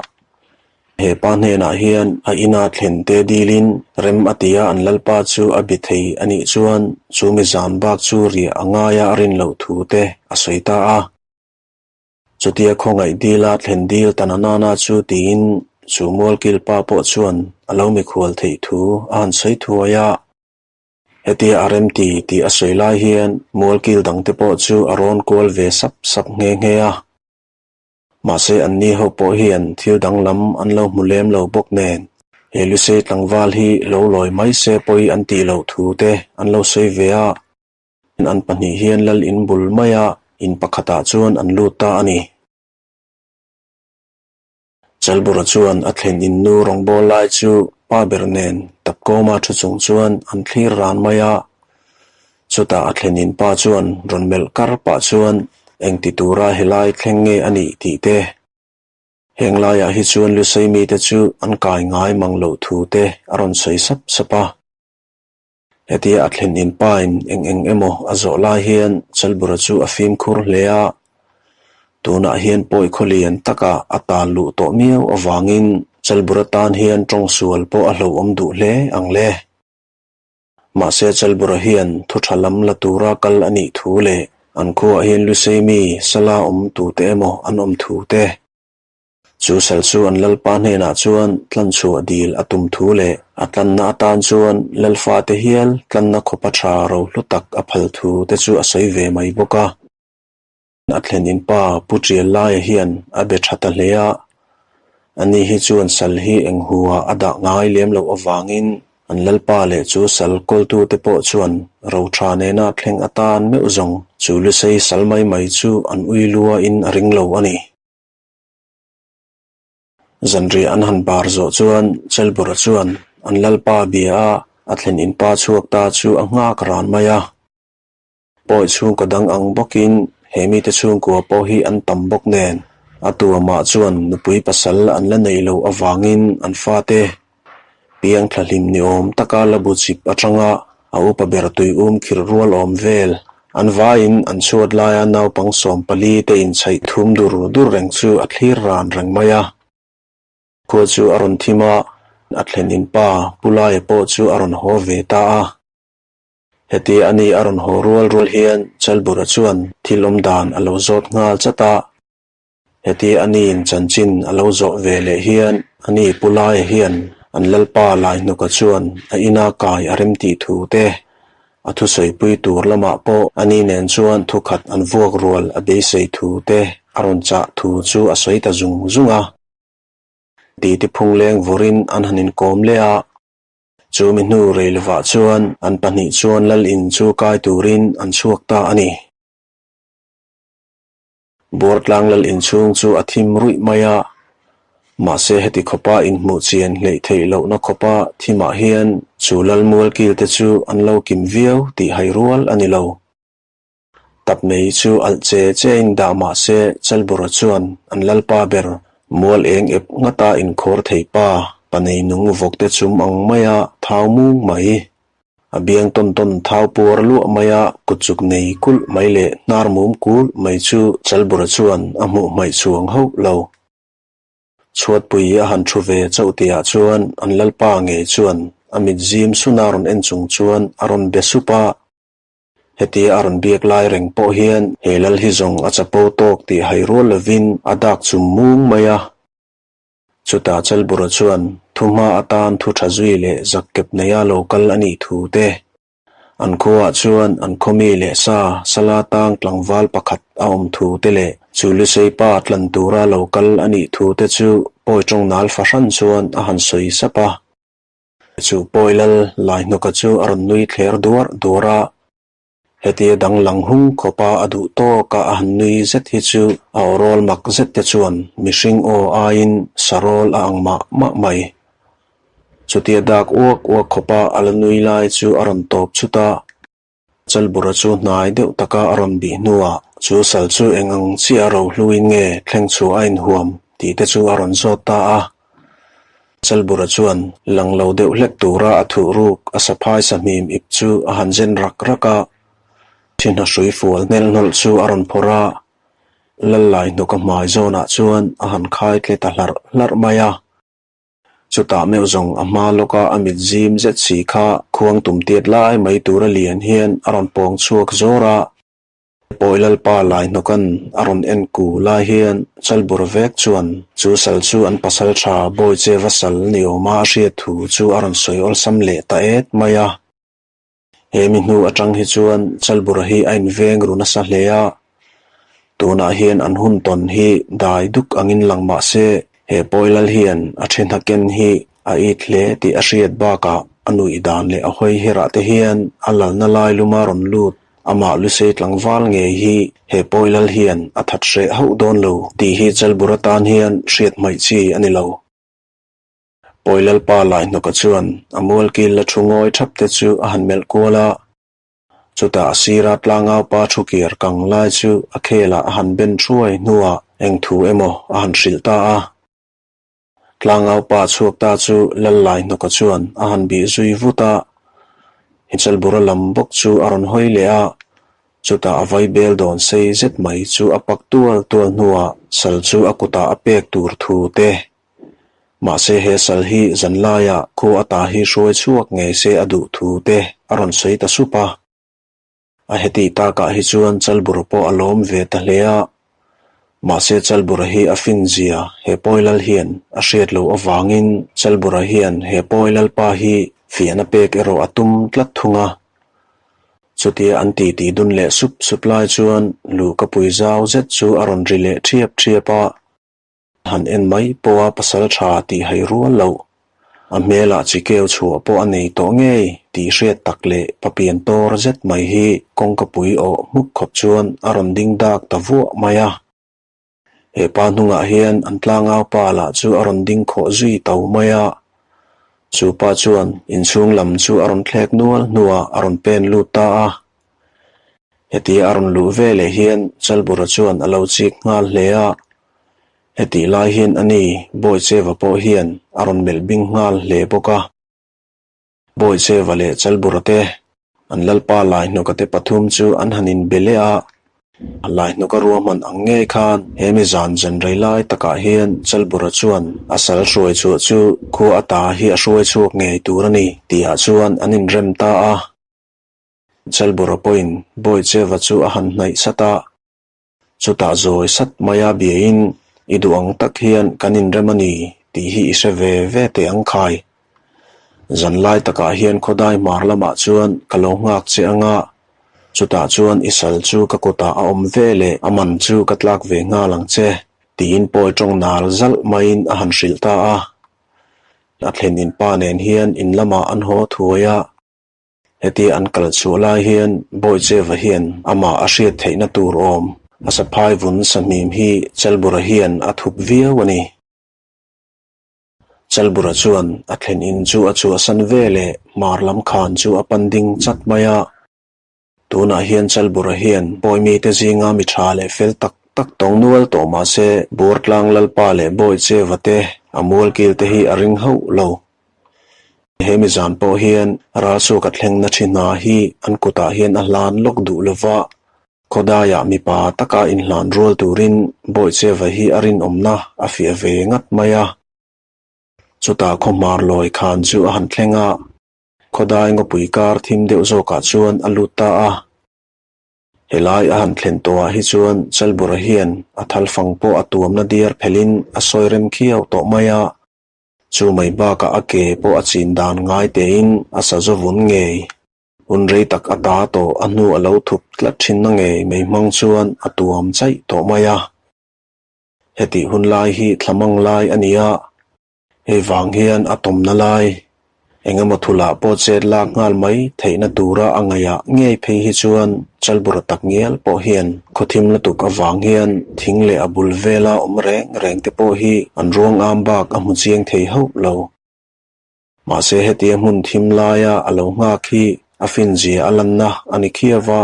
he pa hnenah hian a ina thlen te dilin rem a tia an lalpa chu a bi thei a nih chuan chu mi zan bak chu riah a ngaia a rin loh thu te a sawi ta a. Chutia khawngaih dila thlen dil ta na nana chu tiin. Chu Mualkil pa pawh chuan a lo mikhual theih thu a han sawi thuai a. Hetia a remti tih a sawi lai hian Mualkil dangte pawh chu a rawn kual ve sap sap nghe nghe a. Mahse anni ho pawh hian thil danglam an lo hmu lem lo bawk nen he Lusei tlangval hi lo lawi mai se pawi an tih loh thu te an lo sawi ve a. An pahnih hian lal in bul maia in pakhatah chuan an lut ta a ni. Chalbura chuan a thlen in nu rawngbâwl lai chu pa ber nen tapkawma ṭhu chung chuan an thlir ran mai a. Chutah a thlen in pa chuan rawn melh kar pah chuan engti tura helai thleng nge a nih tih te, heng laiah hi chuan Lusei mite chu an kai ngai mang loh thu te a rawn sawi sap sap a. Hetia a thlen in pain eng eng emaw a zawh lai hian Chalbura chu a fimkhur hle a, tunah hian pawi khawlian taka a tal luh tawh miau avangin Chalbura tan hian tawngsual pawh a hlauhawm duh hle ang le. Mahse Chalbura hian thu tha lam la tura kal a nih thu leh an khuaah hian Lusei mi sala awm tute emaw an awm thu te, Chu sal chu an lalpa hnenah chuan tlanchhuah dil a tum thu leh a tlanna atan chuan lalfate hial tlanna khawpa tha rohlu tak a phal thu te chu a sawi ve mai bawk a. A thlen in pa Pu Tial Laia hian a be tha ta hle a, ani hi chuan sal hi eng hua a dah ngai lem loh avangin An lalpa leh chu sal kawltute pawh chuan rotha nena thleng atan meuh zawng chu Lusei sal mai mai chu an ui luain a ring lo a ni. Zanriah an han bar zawh chuan Chelbura chuan an lalpa bia a, a thlen in pa chhuak ta chu a nghak ran mai a. Pawi chhungkaw dang ang bawkin he mite chhungkua pawh hi an tam bawk nen a tuamah chuan nupui pasal an la neih loh avangin an fate piang thlahlim ni awm taka la bu chip atanga a upa ber tuium khirh rual awm vel an vaiin an chhuat laia naupang 14 te inchhaih thum dur dur reng chu a thlir ran reng mai a. Khua chu a rawn thim a, a thlen in pa Pu Laia pawh chu a rawn haw ve ta a. Heti a ni a rawn haw rual rual hian Chalbura chuan thil awm dan a lo zawt nghal chat a. Heti a niin chanchin a lo zawh ve leh hian a ni Pu Laia hian an lalpa Laihnuka chuan a ina kai a rem tih thu te, a thusawipui tur lamah pawh a ni nen chuan thukhat an vuak rual a beisei thu te a rawn chah thu chu a sawi ta zung zung a. Titi phungleng vawrin an han inkawm leh a. Chu mi hnu rei lovah chuan an pahnih chuan lal in chu kai turin an chhuak ta a ni. Buartlang lal inchhung chu a thim ruih mai a, mahse heti khawpa inhmuh chian hleih theih lohna khawpa thimah hian chu lal mualkil te chu an lo kim viau tih hai rual a ni lo. Tap nei chu alh che che in dah mahse Chalbura chuan an lalpa ber mual eng ep ngata inkhawr thei pa pa nei nung vawkte chum ang maia thau mung mai. A biang tawn tawn thau puar luah mai a, kut chuk nei kulh mai leh hnar mum kulh mai chu Chalbura chuan a hmuh hmaih chhuang hauh lo. Chhuatpui a han thu ve chauh tihah chuan an lalpa ngei chuan a mit zim suna rawn en chung chuan a rawn be sup a. Hetia a rawn biak lai reng pawh hian he lal hi zawng a chapo tawk tih hai rual lovin a dak chum mung mai a. Chutah Chalbura chuan thuhma atan thu tha zui leh zak kep neia lo kal a nih thu te, an khuaah chuan an khawmi leh sa sala tang tlangval pakhat a awm thu te leh chu Lusei pa tlan tura lo kal a nih thu te chu pawi tawng nal fahran chuan a han sawi sap a. Chu pawi lal Laihnawka chu a rawn nui thler duar duar a. Hetia danglang hung khawpa a duh tawka a han nui zet hi chu a aw rawl mak zet te chuan mihring aw aiin sarawl a ang mah mah mai. Chutia dak uak uak khawpa a la nui lai chu a rawn tawp chut a, Chalbura chu hnai deuh taka a rawn bih hnuah chu sal chu eng ang chiah a rohluin nge thleng chhuah a inhuam tih te chu a rawn zawt ta a. Chalbura chuan lang lo deuh hlek tura a thuh ruk a saphai sahmim ip chu a han zen rak rak a, thi hna hrui fual hnel hnawlh chu a rawn phawrh a, Lallai hnuk a hmai zawnah chuan a han khai tle ta hlarh hlarh mai a. Chutah meuh zawng a hma lawka a mit zim zet si kha khuang tum tiat lai mai tura lian hian a rawn pawng chhuak zawr a. Pawi Lalpa Laihnawka'n a rawn en ku lai hian Chalbur vek chuan chu sal chu an pasal tha Bawicheva sal ni awma a hriat thu chu a rawn sawi awlsam leh ta et mai a. He mi hnu atang hi chuan Chalbura hi a inveng ru nasa hle a, tunah hian an hun tawn hi dai duk angin lang mah se he Pawi Lal hian a then haken hi a it hle tih a hriat bakah a nuih dan leh a hawi herah te hian a lalna lai luma rawn lut amah Lusei tlangval ngei hi he Pawi Lal hian a that hreh hauh dawn lo tih hi Chalbura tan hian hriat hmaih chi a ni lo. Pawi Lalpa Laihnawka chuan a mualkil la thu ngawi thap te chu a han melh kual a, chutah a sira tlangau pa thu kir kang lai chu a khelah a han ben thuai hnuah eng thu emaw a han hrilh ta a. Tlangau pa chhuak ta chu Lal Laihnawka chuan a han bih zui vut a, Chalbura lam bawk chu a rawn hawi leh a, chutah a vaibel dawn sei zet mai chu a pak tual tual hnuah sal chu a kutah a pek tur thu te Mahse he sal hi zanlaia khua ata hi hruai chhuak ngei se a duh thu te a rawn sawi ta sup a. A heti takah hi chuan Chalbura pawh a lawm ve ta hle a. Mahse Chalbura hi a fin zia he Pawi Lal hian a hriat loh avangin Chalbura hian he Pawi Lalpa hi fiahna pek erawh a tum tlat thung a. Chutia an titi dun leh sup sup lai chuan luhka pui zau zet chu a rawn ri leh ṭhiap ṭhiap a. Han en mai pawha pasal tha tih hai rual loh. A hmelah chi keu chhuah pawh a nei tawh ngei tih hriat tak leh papian tawr zet mai hi kawngkapui awh hmuk khawp chuan a rawn ding dak ta vuah mai a. He pa hnungah hian an tlangau pa lah chu a rawn ding khawh zui to mai a. Chu pa chuan inchhung lam chu a rawn thlek nual hnuah a rawn pen lut ta a. Hetia a rawn luh ve leh hian Chalbura chuan a lo chik nghal hle a, hetih lai hian a ni Bawicheva pawh hian a rawn melh bing nghal hle bawk a. Bawicheva leh Chalbura te, an lalpa Laihnawka te pathum chu an han inbe leh a, Laihnawka ruahman ang ngei khan he mi zan zan rei lai takah hian Chalbura chuan a sal hruai chhuah chu khua ata hi a hruai chhuak ngei tur a ni tihah chuan an inrem ta a. Chalbura pawhin Bawicheva chu a han hnaih sat a, chutah zawi sat maia biain i duh ang tak hian kan inrem a ni tih hi i hre ve ve teh ang khai. Zanlai takah hian khawdai hmar lamah chuan ka lo nghak che ang a, chutah chuan i sal chu ka kutah a awm ve leh a man chu ka tlak ve nghal ang che tiin pawi tawng nal zalh maiin a han hrilh ta a. A thlen inpa nen hian in lamah an haw thuai a. Hetia an kal chhuah lai hian Bawicheva hian amah a hriat theihna tur awm a saphai vun sahmim hi Chalbura hian a thup viau a ni. Chalbura chuan a thlen in chu a chhuahsan ve leh hmar lam khan chu a pan ding chat mai a. Tunah hian Chalbura hian Bawimite zinga mi tha leh fel tak tak tawng nual tawh mah se Buartlang Lalpa leh Bawicheva te a mualkil te hi a ring hauh lo. He mi zan pawh hian ralsuak a thleng na thi hna hi an kutah hian a hlan lawk duh lova, khawdaiah mipa taka inhlan rual turin Bawicheva hi a rinawmna a fiah ve ngat mai a. Chutah khawhmar lawi khan chu a han thleng a, khawdai ngawpui kar thim deuh zawkah chuan a lut ta a. Helai a han thlen tawhah hi chuan Chalbura hian a thalfang pawh a tuamna diar phelhin a sawi rem khiau tawh mai a. Chu mai bakah a ke pawh a chin dan ngai tein a sa zawvun ngei. Hun rei tak a ta tawh a hnu a lo thup tlat thinna ngei mai hmang chuan a tuam chaih tawh mai a. Hetih hun lai hi thlamang lai a ni a, hei vang hian a tawmna lai Engemaw thulah pawh chet lak nghal mai theihna tura a ngaihah ngei phei hi chuan Chalbura tak ngial pawh hian khawthim lutuk avang hian thing leh a bul vela awm reng reng te pawh hi an ruang am bak a hmu chiang thei hauh lo. Mahse hetia hmun thim laia a lo nghak hi a finzia a lanna a ni khiau a,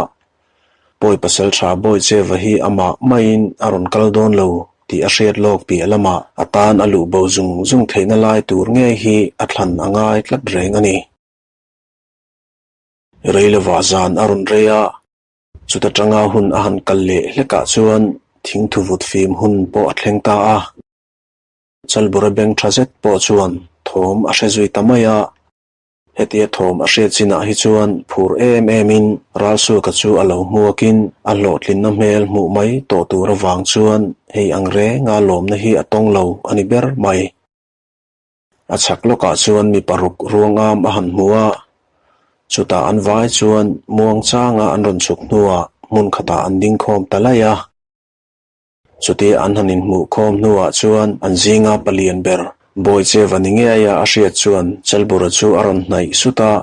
Pawi pasal tha Bawicheva hi amah maiin a rawn kal dawn lo tih a hriat lawk piah lamah a tan a luh bo zung zung theihna lai tur ngei hi a thlan a ngai tlat reng a ni. Rei lovah zan a rawn rei a, chuta tanga hun a han kal leh hlekah chuan thingthuvut fim hun pawh a thleng ta a. Chalbura beng tha zet pawh chuan thawm a hre zui ta mai a. Hetia thawm a hriat chinah hi chuan phur em emin Ralsuaka chu a lo hmuakin a hlawhtlinna hmel hmuh mai tawh tur avang chuan hei ang renga lawmna hi a tawng lo a ni ber mai. A chhak lawkah chuan mi paruk ruangam a han hmu a, chutah an vai chuan muangchanga an rawn chhuk hnuah hmun khatah an ding khawm ta laih a. Chutia an han inhmuh khawm hnuah chuan an zinga palian ber Bawicheva ni ngeia a hriat chuan Chalbura chu a rawn hnaih sut a.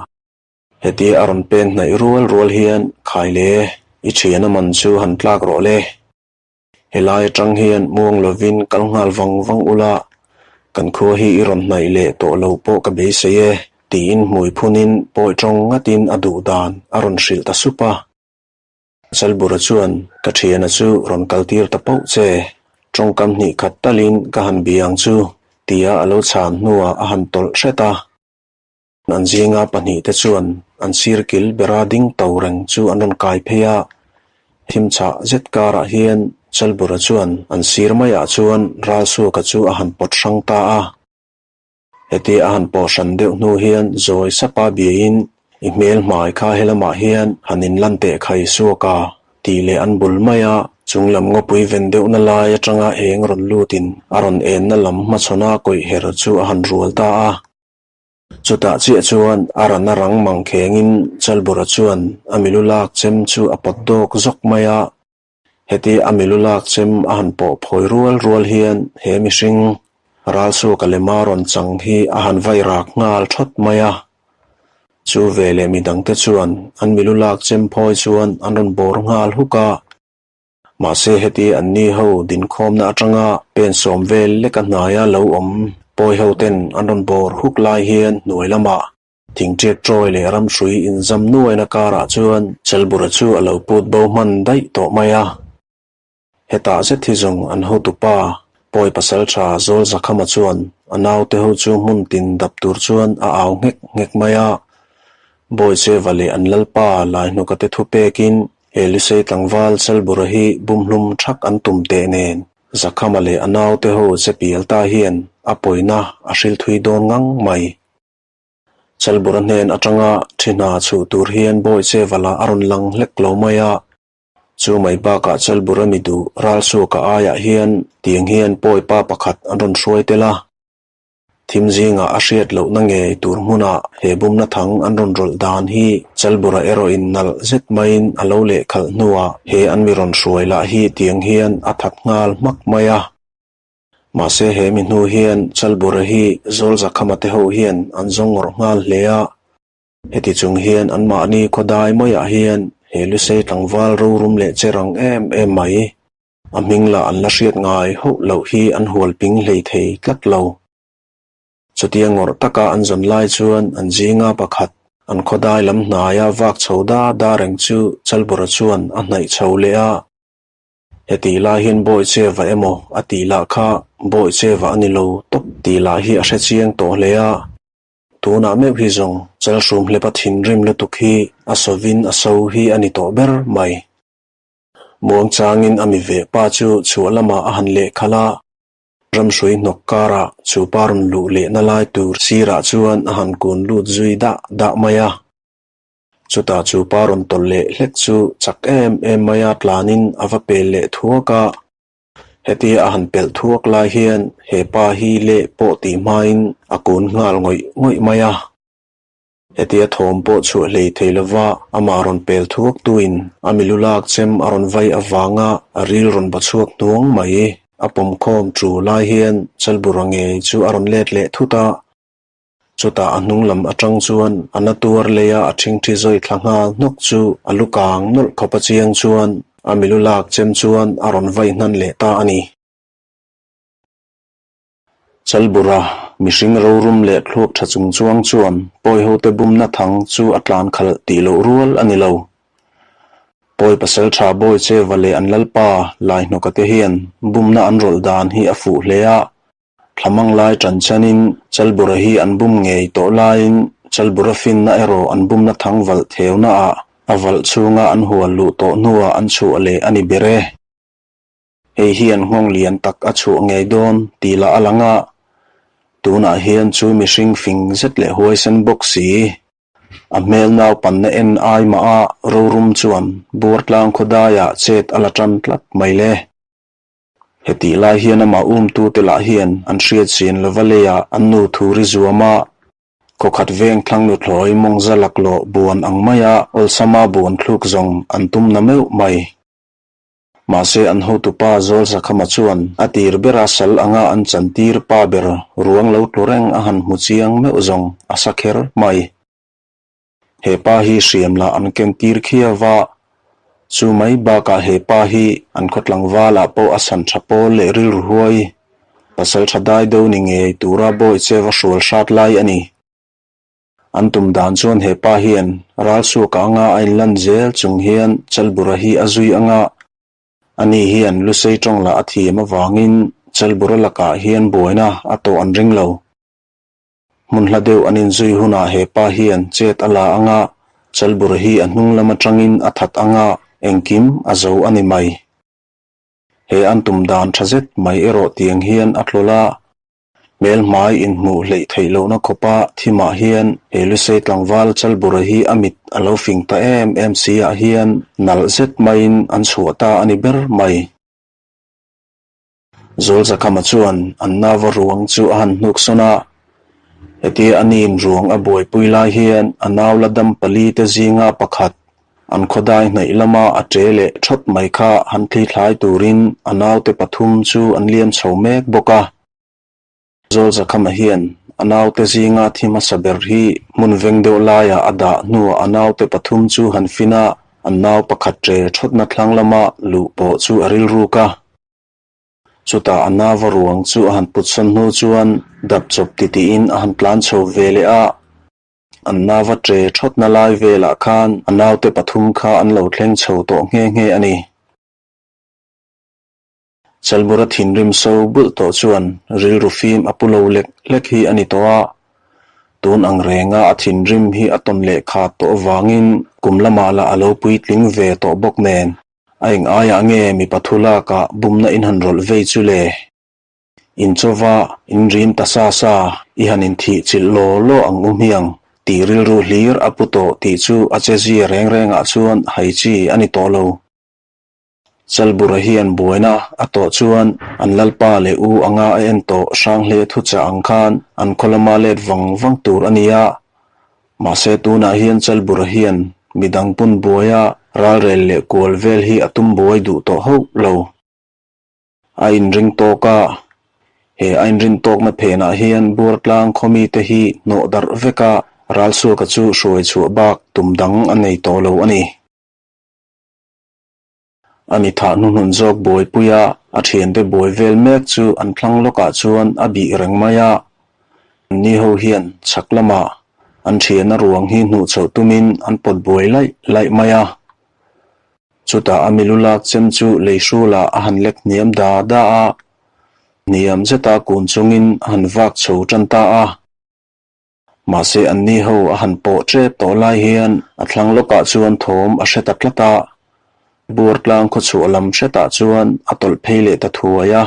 Hetia a rawn pen hnaih rual rual hian, Khaile, i thian a man chu han tlak rawh le. Helai atang hian muang lovin kal nghal vang vang ula, kan khua hi i rawn hnaih leh tawh lo pawh ka beisei e, tiin hmui phunin pawi tawng ngatin a duh dan a rawn hrilh ta sup a. Chalbura chuan, Ka thiana chu rawn kaltir ta pauh che, tawngkam hnih khat talin ka han bia ang chu, tia a lo chhan hnuah a han tawlh hret a. An zinga pahnihte chuan an sir kil bera ding to reng chu an rawn kai phei a, thim chhah zet karah hian Chalbura chuan an sir maiah chuan Ralsuaka chu a han pawt hrang ta a. Heti a han pawh hran deuh hnu hian zawi sapa biain, I hmel hmai kha helamah hian han inlan teh khai suak a, tih leh an bul mai a, chunglam ngawpui ven deuhna lai atanga eng rawn lutin a rawn enna lam hmachhawna kawih her chu a han rual ta a. Chutah chiah chuan a rana rang mang khengin Chalbura chuan a milu lak chem chu a pawt dawk zawk mai a. Heti a milu lak chem a han pawh phawi rual rual hian he mihring Ralsuaka lema rawn chang hi a han vai rak nghal thawt mai a. Chu veleh midangte chuan an milu lak chem phawi chuan an rawn bawr nghal huk a. Mahse heti anni ho dinkhawmna atanga pen sawm vel leka hnaia lo awm pawi ho ten an rawn bawr huk lai hian hnuai lamah thingtiak tawi leh ramhrui inzam nuaina karah chuan Chelbura chu a lo put bo hman daih tawh mai a. Hetah zet hi zawng an hotupa pawi pasaltha Zawl Zakhama chuan a naute ho chu hmun tin dap tur chuan a au nghek nghek mai a. Bawicheva leh an lalpa Laihnuka te thu pekin He Lusei tlangval Chalbura hi bumhlum thak an tum teh nen Zakhama leh a naute ho che pial ta hian a pawina a hril thui dawn ngang mai. Chalbura hnen atanga thi hna chhuh tur hian Bawicheva lah a rawn lang hlek lo mai a. Chu mai bakah Chalbura mi duh Ralsuaka aiah hian tiang hian pawi pa pakhat an rawn hruai tel a. Thim zingah a hriat lohna ngei tur hmunah he bumna thang an rawn rawlh dan hi Chalbura erawhin nalh zet maiin a lo lehkhalh hnuah he an mi rawn hruai lah hi tiang hian a that nghal hmak mai a. Mahse he mi hnu hian Chalbura hi Zawlzakhama te ho hian an zawng ngawrh nghal hle a. Heti chung hian anmahni khawdai maiah hian he Lusei tlangval rorum leh che rang em em mai A hming lah an la hriat ngai hauh loh hi an hual ping hlei thei tlat lo. Chutia ngawrh taka an zawn lai chuan an zinga pakhat, an khawdai lam hnaia vak chho da da reng chu Chalbura chuan a hnaih chho leh a. Hetih lai hian Bawicheva emaw a tih lah kha Bawicheva a ni lo tawp tih lah hi a hre chiang tawh hle a. Tunah meuh hi zawng Chalhrum hlepa thinrim lutuk hi a sawvin a so hi a ni tawh ber mai. Muangchangin a mi veh pa chu chhuah lamah a han lehkhalh a, ramhrui hnawk karah chu pa rawn luh lehna lai tur sirah chuan a han kun lut zui dah dah mai a. Chutah chu pa rawn tawlh leh hlek chu chak em em maia tlanin a va pel leh thuak a. Hetia a han pelh thuak lai hian he pa hi leh pawh tih hmain a kun nghal ngawih ngawih mai a. Hetia thawm pawh chhuah hlei thei lova amah rawn pel thuak tuin a milu lak chem a rawn vai avanga a ril rawn ba chhuak hnuang mai. A pawmkhawm chu lai hian Chalbura ngei chu a rawn let leh thut a. Chutah a hnung lam atang chuan a na tuar leia a thingthi zawi thla nghal hnawk chu a lu kang nawlh khawp a chiang chuan a milu lak chem chuan a rawn vai hnan leh ta a ni. Chalbura, mihring rorum leh thluak tha chung chuang chuan pawihote bumna thang chu a tlan khalh tih loh rual a ni lo. Pawi pasal tha Bawicheva leh an lalpa Laihnawka te hian bumna an rawlh dan hi a fuh hle a, thlamang lai tan chanin Chalbura hi an bum ngei tawh laiin Chalbura finna erawh an bumna thang valh theunaah a valh chhunga an hual luh tawh hnuah an chhuah leh a ni ber e. Hei hian nghawng lian tak a chhuah ngei dawn tih lah a lang a, tunah hian chu mihring fing zet leh huaisen bawk si. A hmel naupanna en ai mah a rorum chuan Buartlang khawdaiah chet a la tan tlat mai le. Hetih lai hian amah umtute lah hian an hriat zin lova leiah an nu thu ri zuam a, khawkhat veng thlang nuthlawi mawngza laklawh buan ang maia awlsama buan thluk zawng an tum na meuh mai. Mahse an hotupa Zawlzakhama chuan a tir bera sal anga an chantir pa ber ruang lo tlu reng a han hmu chiang meuh zawng a sa kher mai. He pa hi hriam lah an ken tir khiau va, chu mai bakah he pa hi an khaw tlangvalah pawh a san tha pawl leh rilru huai, pasal tha dai deuh ni ngei tura bawi che va hrual hrat lai a ni. An tum dan chuan he pa hian ralsuaka anga a inlan zel chung hian Chalbura hi a zui anga, ani hian Lusei tawng lah a thiam avangin Chalbura lakah hian buaina a tawh an ring lo. Hmun hla deuh an inzui hunah he pa hian chet a la anga, Chalbura hi a hnung lam atangin a that anga, engkim a zo a ni mai. He an tum dan tha zet mai erawh tiang hian a tlawlh a, Hmelhmai inhmuh hleih theih lohna khawpa thimah hian he Lusei tlangval Chalbura hi a mit a lo fing ta em em si ah hian nalh zet maiin an chhuah ta a ni ber mai. Zawlzakhama chuan an nava ruang chu a han hnuk sawn a, hetia a nin ruang a buaipui lai hian a nau la dam pali te zinga pakhat an khawdai hnaih lama a ṭe leh ṭhawt mai kha han thlithlai turin a naute pathum chu an liam chho mek bawk a. Zawlzakhama hian a naute zinga thi hmasa ber hi hmun veng deuh laiah a dah hnuah a naute pathum chu han fin a, an nau pakhat ṭe ṭhawtna thlang lama luh pawh chu a rilruk a. Chutah a nava ruang chu a han putsawn hnu chuan dap chawp titiin a han tlan chho ve leh a. An nava ṭe ṭhawtna lai velah khan a naute pathum kha an lo thleng chho tawh nghe nghe a ni. Chalbura thinrim so bulh tawh chuan rilru fim a pu lo lek lek hi a ni tawh a, tun ang renga a thinrim hi a tawn leh khat tawh avangin kum lamah lah a lo puitling ve tawh bawk nen a eng aiah nge mipa thu lakah bumna in han rawlh vei chu le? Inchawva inrim ta sa sa i han inthih chilh law law ang u hmiang tih rilru hlir a pu tawh tih chu a chezia reng rengah chuan hai chi a ni tawh lo. Chalbura hian buaina a tawh chuan an lalpa leh u anga a en tawh Hranghle thuchah ang khan an khaw lama let vang vang tur a ni a. Mahse tunah hian Chalbura hian midang pun buaia ralrel leh kual vel hi a tum buai duh tawh hauh lo. A inring tawk a, he a inrin tawkna phenah hian Buartlang khaw mite hi hnawh darh veka Ralsuaka chu hruai chhuah bak tum dang a nei tawh lo a ni. A mi thah hnuhnun zawk buaipuia a thiante buai vel mek chu an thlang lawkah chuan a bih reng mai a. Anni ho hian chhak lamah an thiana ruang hi hnuh chhoh tumin an pawt buai laih laih mai a. Chutah a milu lak chem chu lei hrulah a han lek hniam da da a, hniam zeta kun chungin a han vak chho tan ta a. Mahse anni ho a han pawh tep tawh lai hian a thlang lawkah chuan thawm a hre ta tlat a, Buartlang khawchhuah lam hretah chuan a tawlh phei leh ta thuai a.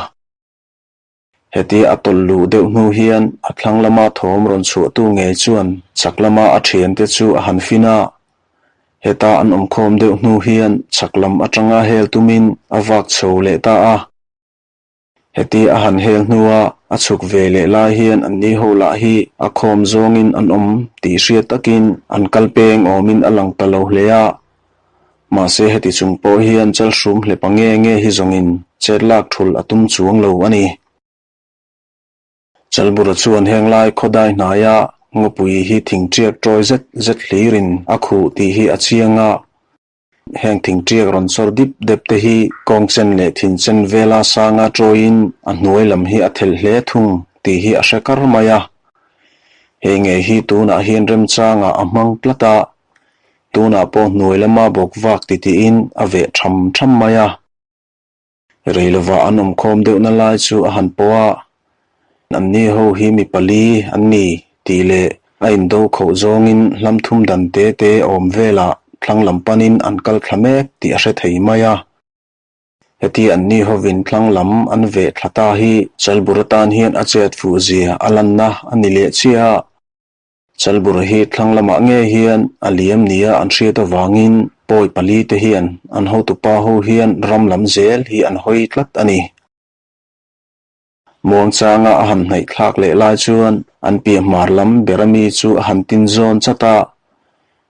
Hetia a tawlh luh deuh hnu hian a thlang lama thawm rawn chhuahtu ngei chuan chak lama a thiante chu a han fin a, heta an awmkhawm deuh hnu hian chak lam atanga hel tumin a vak chho leh ta a. Heti a han hel hnua a chhuk ve leh lai hian anni ho lah hi a khawm zawngin an awm tih hriat takin an kal peng awmin a lang ta lo hle a. Mahse heti chung pawh hian chalhrum hlepa nge nge hi zawngin chet lak thul a tum chuang lo a ni. Chalbura chuan heng lai khawdai hnaia ngawpui hi thingṭiak tawi zet zet hlirin a khuh tih hi a chiang a. Heng thingṭiak rawn chawr dip dep te hi kawngchen leh thinchen vela sanga tawiin a hnuai lam hi a thelh hle thung tih hi a hre kar mai a. Hei ngei hi tunah hian remchangah a hmang tlat a, tunah pawh hnuai lama bawk vak titiin a veh tham tham mai a. Rei lova an awmkhawm deuhna lai chu a han pawh a, anni ho hi mi pali an ni tih leh a indo khauh zawngin hlam thum dan te te awm velah thlang lam panin an kal thla mek tih a hre thei mai a. Heti anni hovin thlang lam an veh thla ta hi Chalbur atan hian a chet fuh zia a lanna a ni leh chiah a. Chalbura hi thlang lamah ngei hian a liam nia an hriat avangin pawi palite hian an hotupa ho hian ram lam zel hi an hawi tlat a ni. Muangchanga a han hnaih thlak leh lai chuan an piah hmar lam ber ami chu a han tin zawn chat a.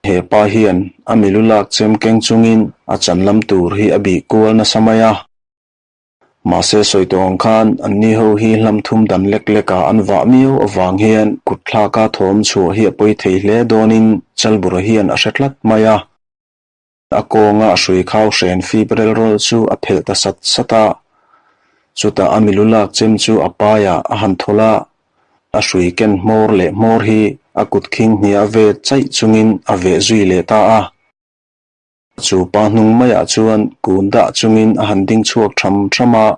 He pa hian a milu lak chem keng chungin a chan lam tur hi a bih kual nasa mai a. Mahse sawi tawh ang khan anni ho hi hlam thum dan lek lek ah an vah miau avang hian kut thlaka thawm chhuah hi a pawi thei hle dawnin Chalbura hian a hre tlat mai a. A kawnga a hrui khau hren fip rel rawl chu a phelh ta sat sat a. Chutah a milu lak chem chu a paiah a han thawlh a, a hrui ken hmawr leh hmawr hi a kut khing hniah vet chaih chungin a veh zui leh ta a. Chu pa hnung maiah chuan kun dah chungin a han ding chhuak tham tham a.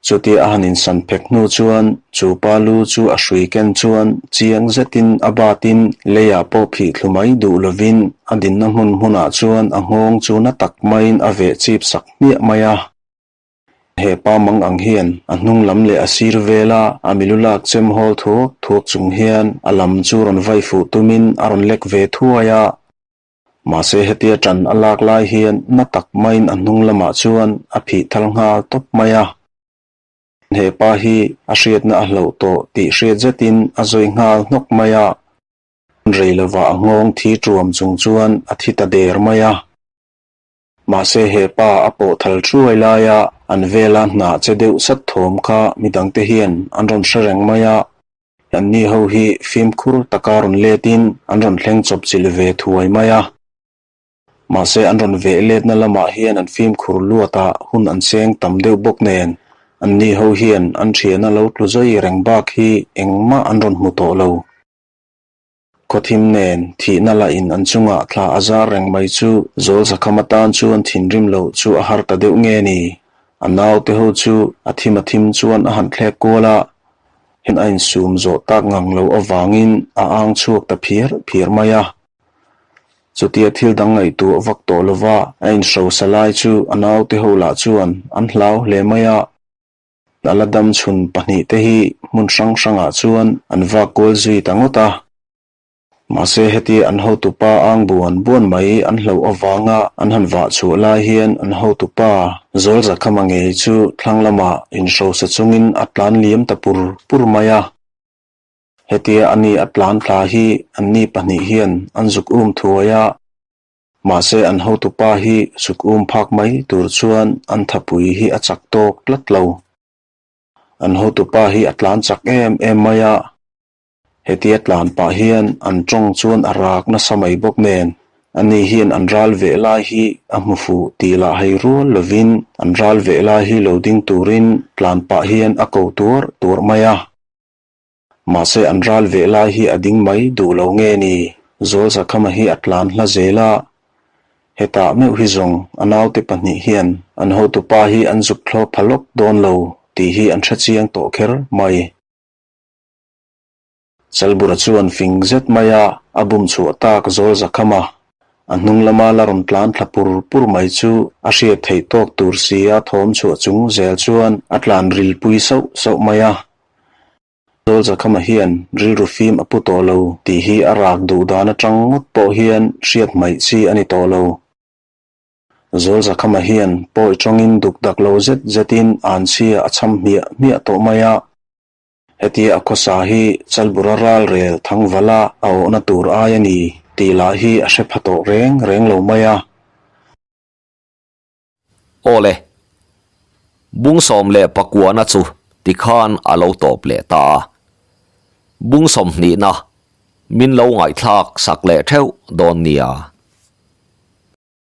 Chutia a han insan phek hnu chuan chu pa lu chu a hrui ken chuan chiang zetin a batin leiah pawh phih thlu mai duh lovin a dinna hmun hmunah chuan a nghawng chu na tak maiin a veh chip sak hmiah mai a. He pa mang ang hian a hnung lam leh a sir vela a milu lak chem hawl thuak thuak chung hian a lam chu rawn vai fuh tumin a rawn lek ve thuai a. Mahse hetia ṭan a lak lai hian na tak maiin a hnung lamah chuan a phih thal nghal tawp mai a. He pa hi a hriatna a hloh tawh tih hriat zetin a zawi nghal hnawk mai a. Rei lovah a nghawng thi ṭuam chung chuan a thi ta der mai a. Mahse he pa a pawh thal thuai laia an vela hna che deuh sat thawm kha midangte hian an rawn hre reng mai a. Anni ho hi fimkhur taka rawn letin an rawn thleng chawp chilh ve thuai mai a. Mahse an rawn veh letna lamah hian an fimkhur luatah hun an seng tam deuh bawk nen anni ho hian an thiana lo tlu zawi reng bak hi engmah an rawn hmu tawh lo. Khawthim nen thihna lah in an chungah thla a zar reng mai chu zawl zakham atan chuan thinrim loh chu a har ta deuh nge ni? A naute ho chu a thim a thim chuan a han thlek kual a, hen a insum zawh tak ngang loh avangin a ang chhuak ta phiar phiar mai a. Chutia thil dang ngaihtuah vak tawh lova a inhrosa lai chu a naute ho lah chuan an hlau hle mai a. A la dam chhun pahnihte hi hmun hrang hrangah chuan an vak kual zui ta ngawt a. Mahse heti an hotupa ang buan buan mai an hloh avanga an han vah chhuah lai hian an hotupa Zawlzakhama ngei chu thlang lamah inhrosa chungin a tlan liam ta pur pur mai a. Hetia ani a tlan thla hi anni pahnih hian an zuk um thuai a. Mahse an hotupa hi suk um phak mai tur chuan an thapui hi a chak tawk tlat lo. An hotupa hi a tlan chak em em mai a, hetia tlan pah hian an tawng chuan a rak nasa mai bawk nen ani hian an ral veh lai hi a hmu fuh tih lah hei rual lovin an ral veh lai hi lo ding turin tlan pah hian a ko tuar tuar mai a. Mahse an ral veh lai hi a ding mai duh lo nge ni? Zawlzakhama hi a tlan hla zel a, hetah meuh hi zawng a naute pahnih hian an hotupa hi an zuk thlawp pha lawk dawn lo tih hi an hre chiang tawh kher mai. Chalbura chuan fing zet mai a a bum chhuah tak Zawlzakhama a hnung lama la rawn tlan thla pur pur mai chu a hriat theih tawk tur si a thawm chhuah chung zel chuan a tlan rilpui sauh sauh mai a. Zawlzakhama hian rilru fim a pu tawh lo tih hi a rak duh dan atang ngawt pawh hian hriat hmaih chi a ni tawh lo. Zawlzakhama hian pawi tawngin duk dak lo zet zetin anchhia a cham hmiah hmiah tawh mai a. Hetia a khawsa hi Chalbura ralrel Thangvala a awhna tur ai a ni tih lah hi a hre pha tawh reng reng lo mai a. Aw le, bung 19 na chu tikhan a lo tawp leh ta a. Bung 20 na min lo ngaihthlak sak leh theuh dawn nia.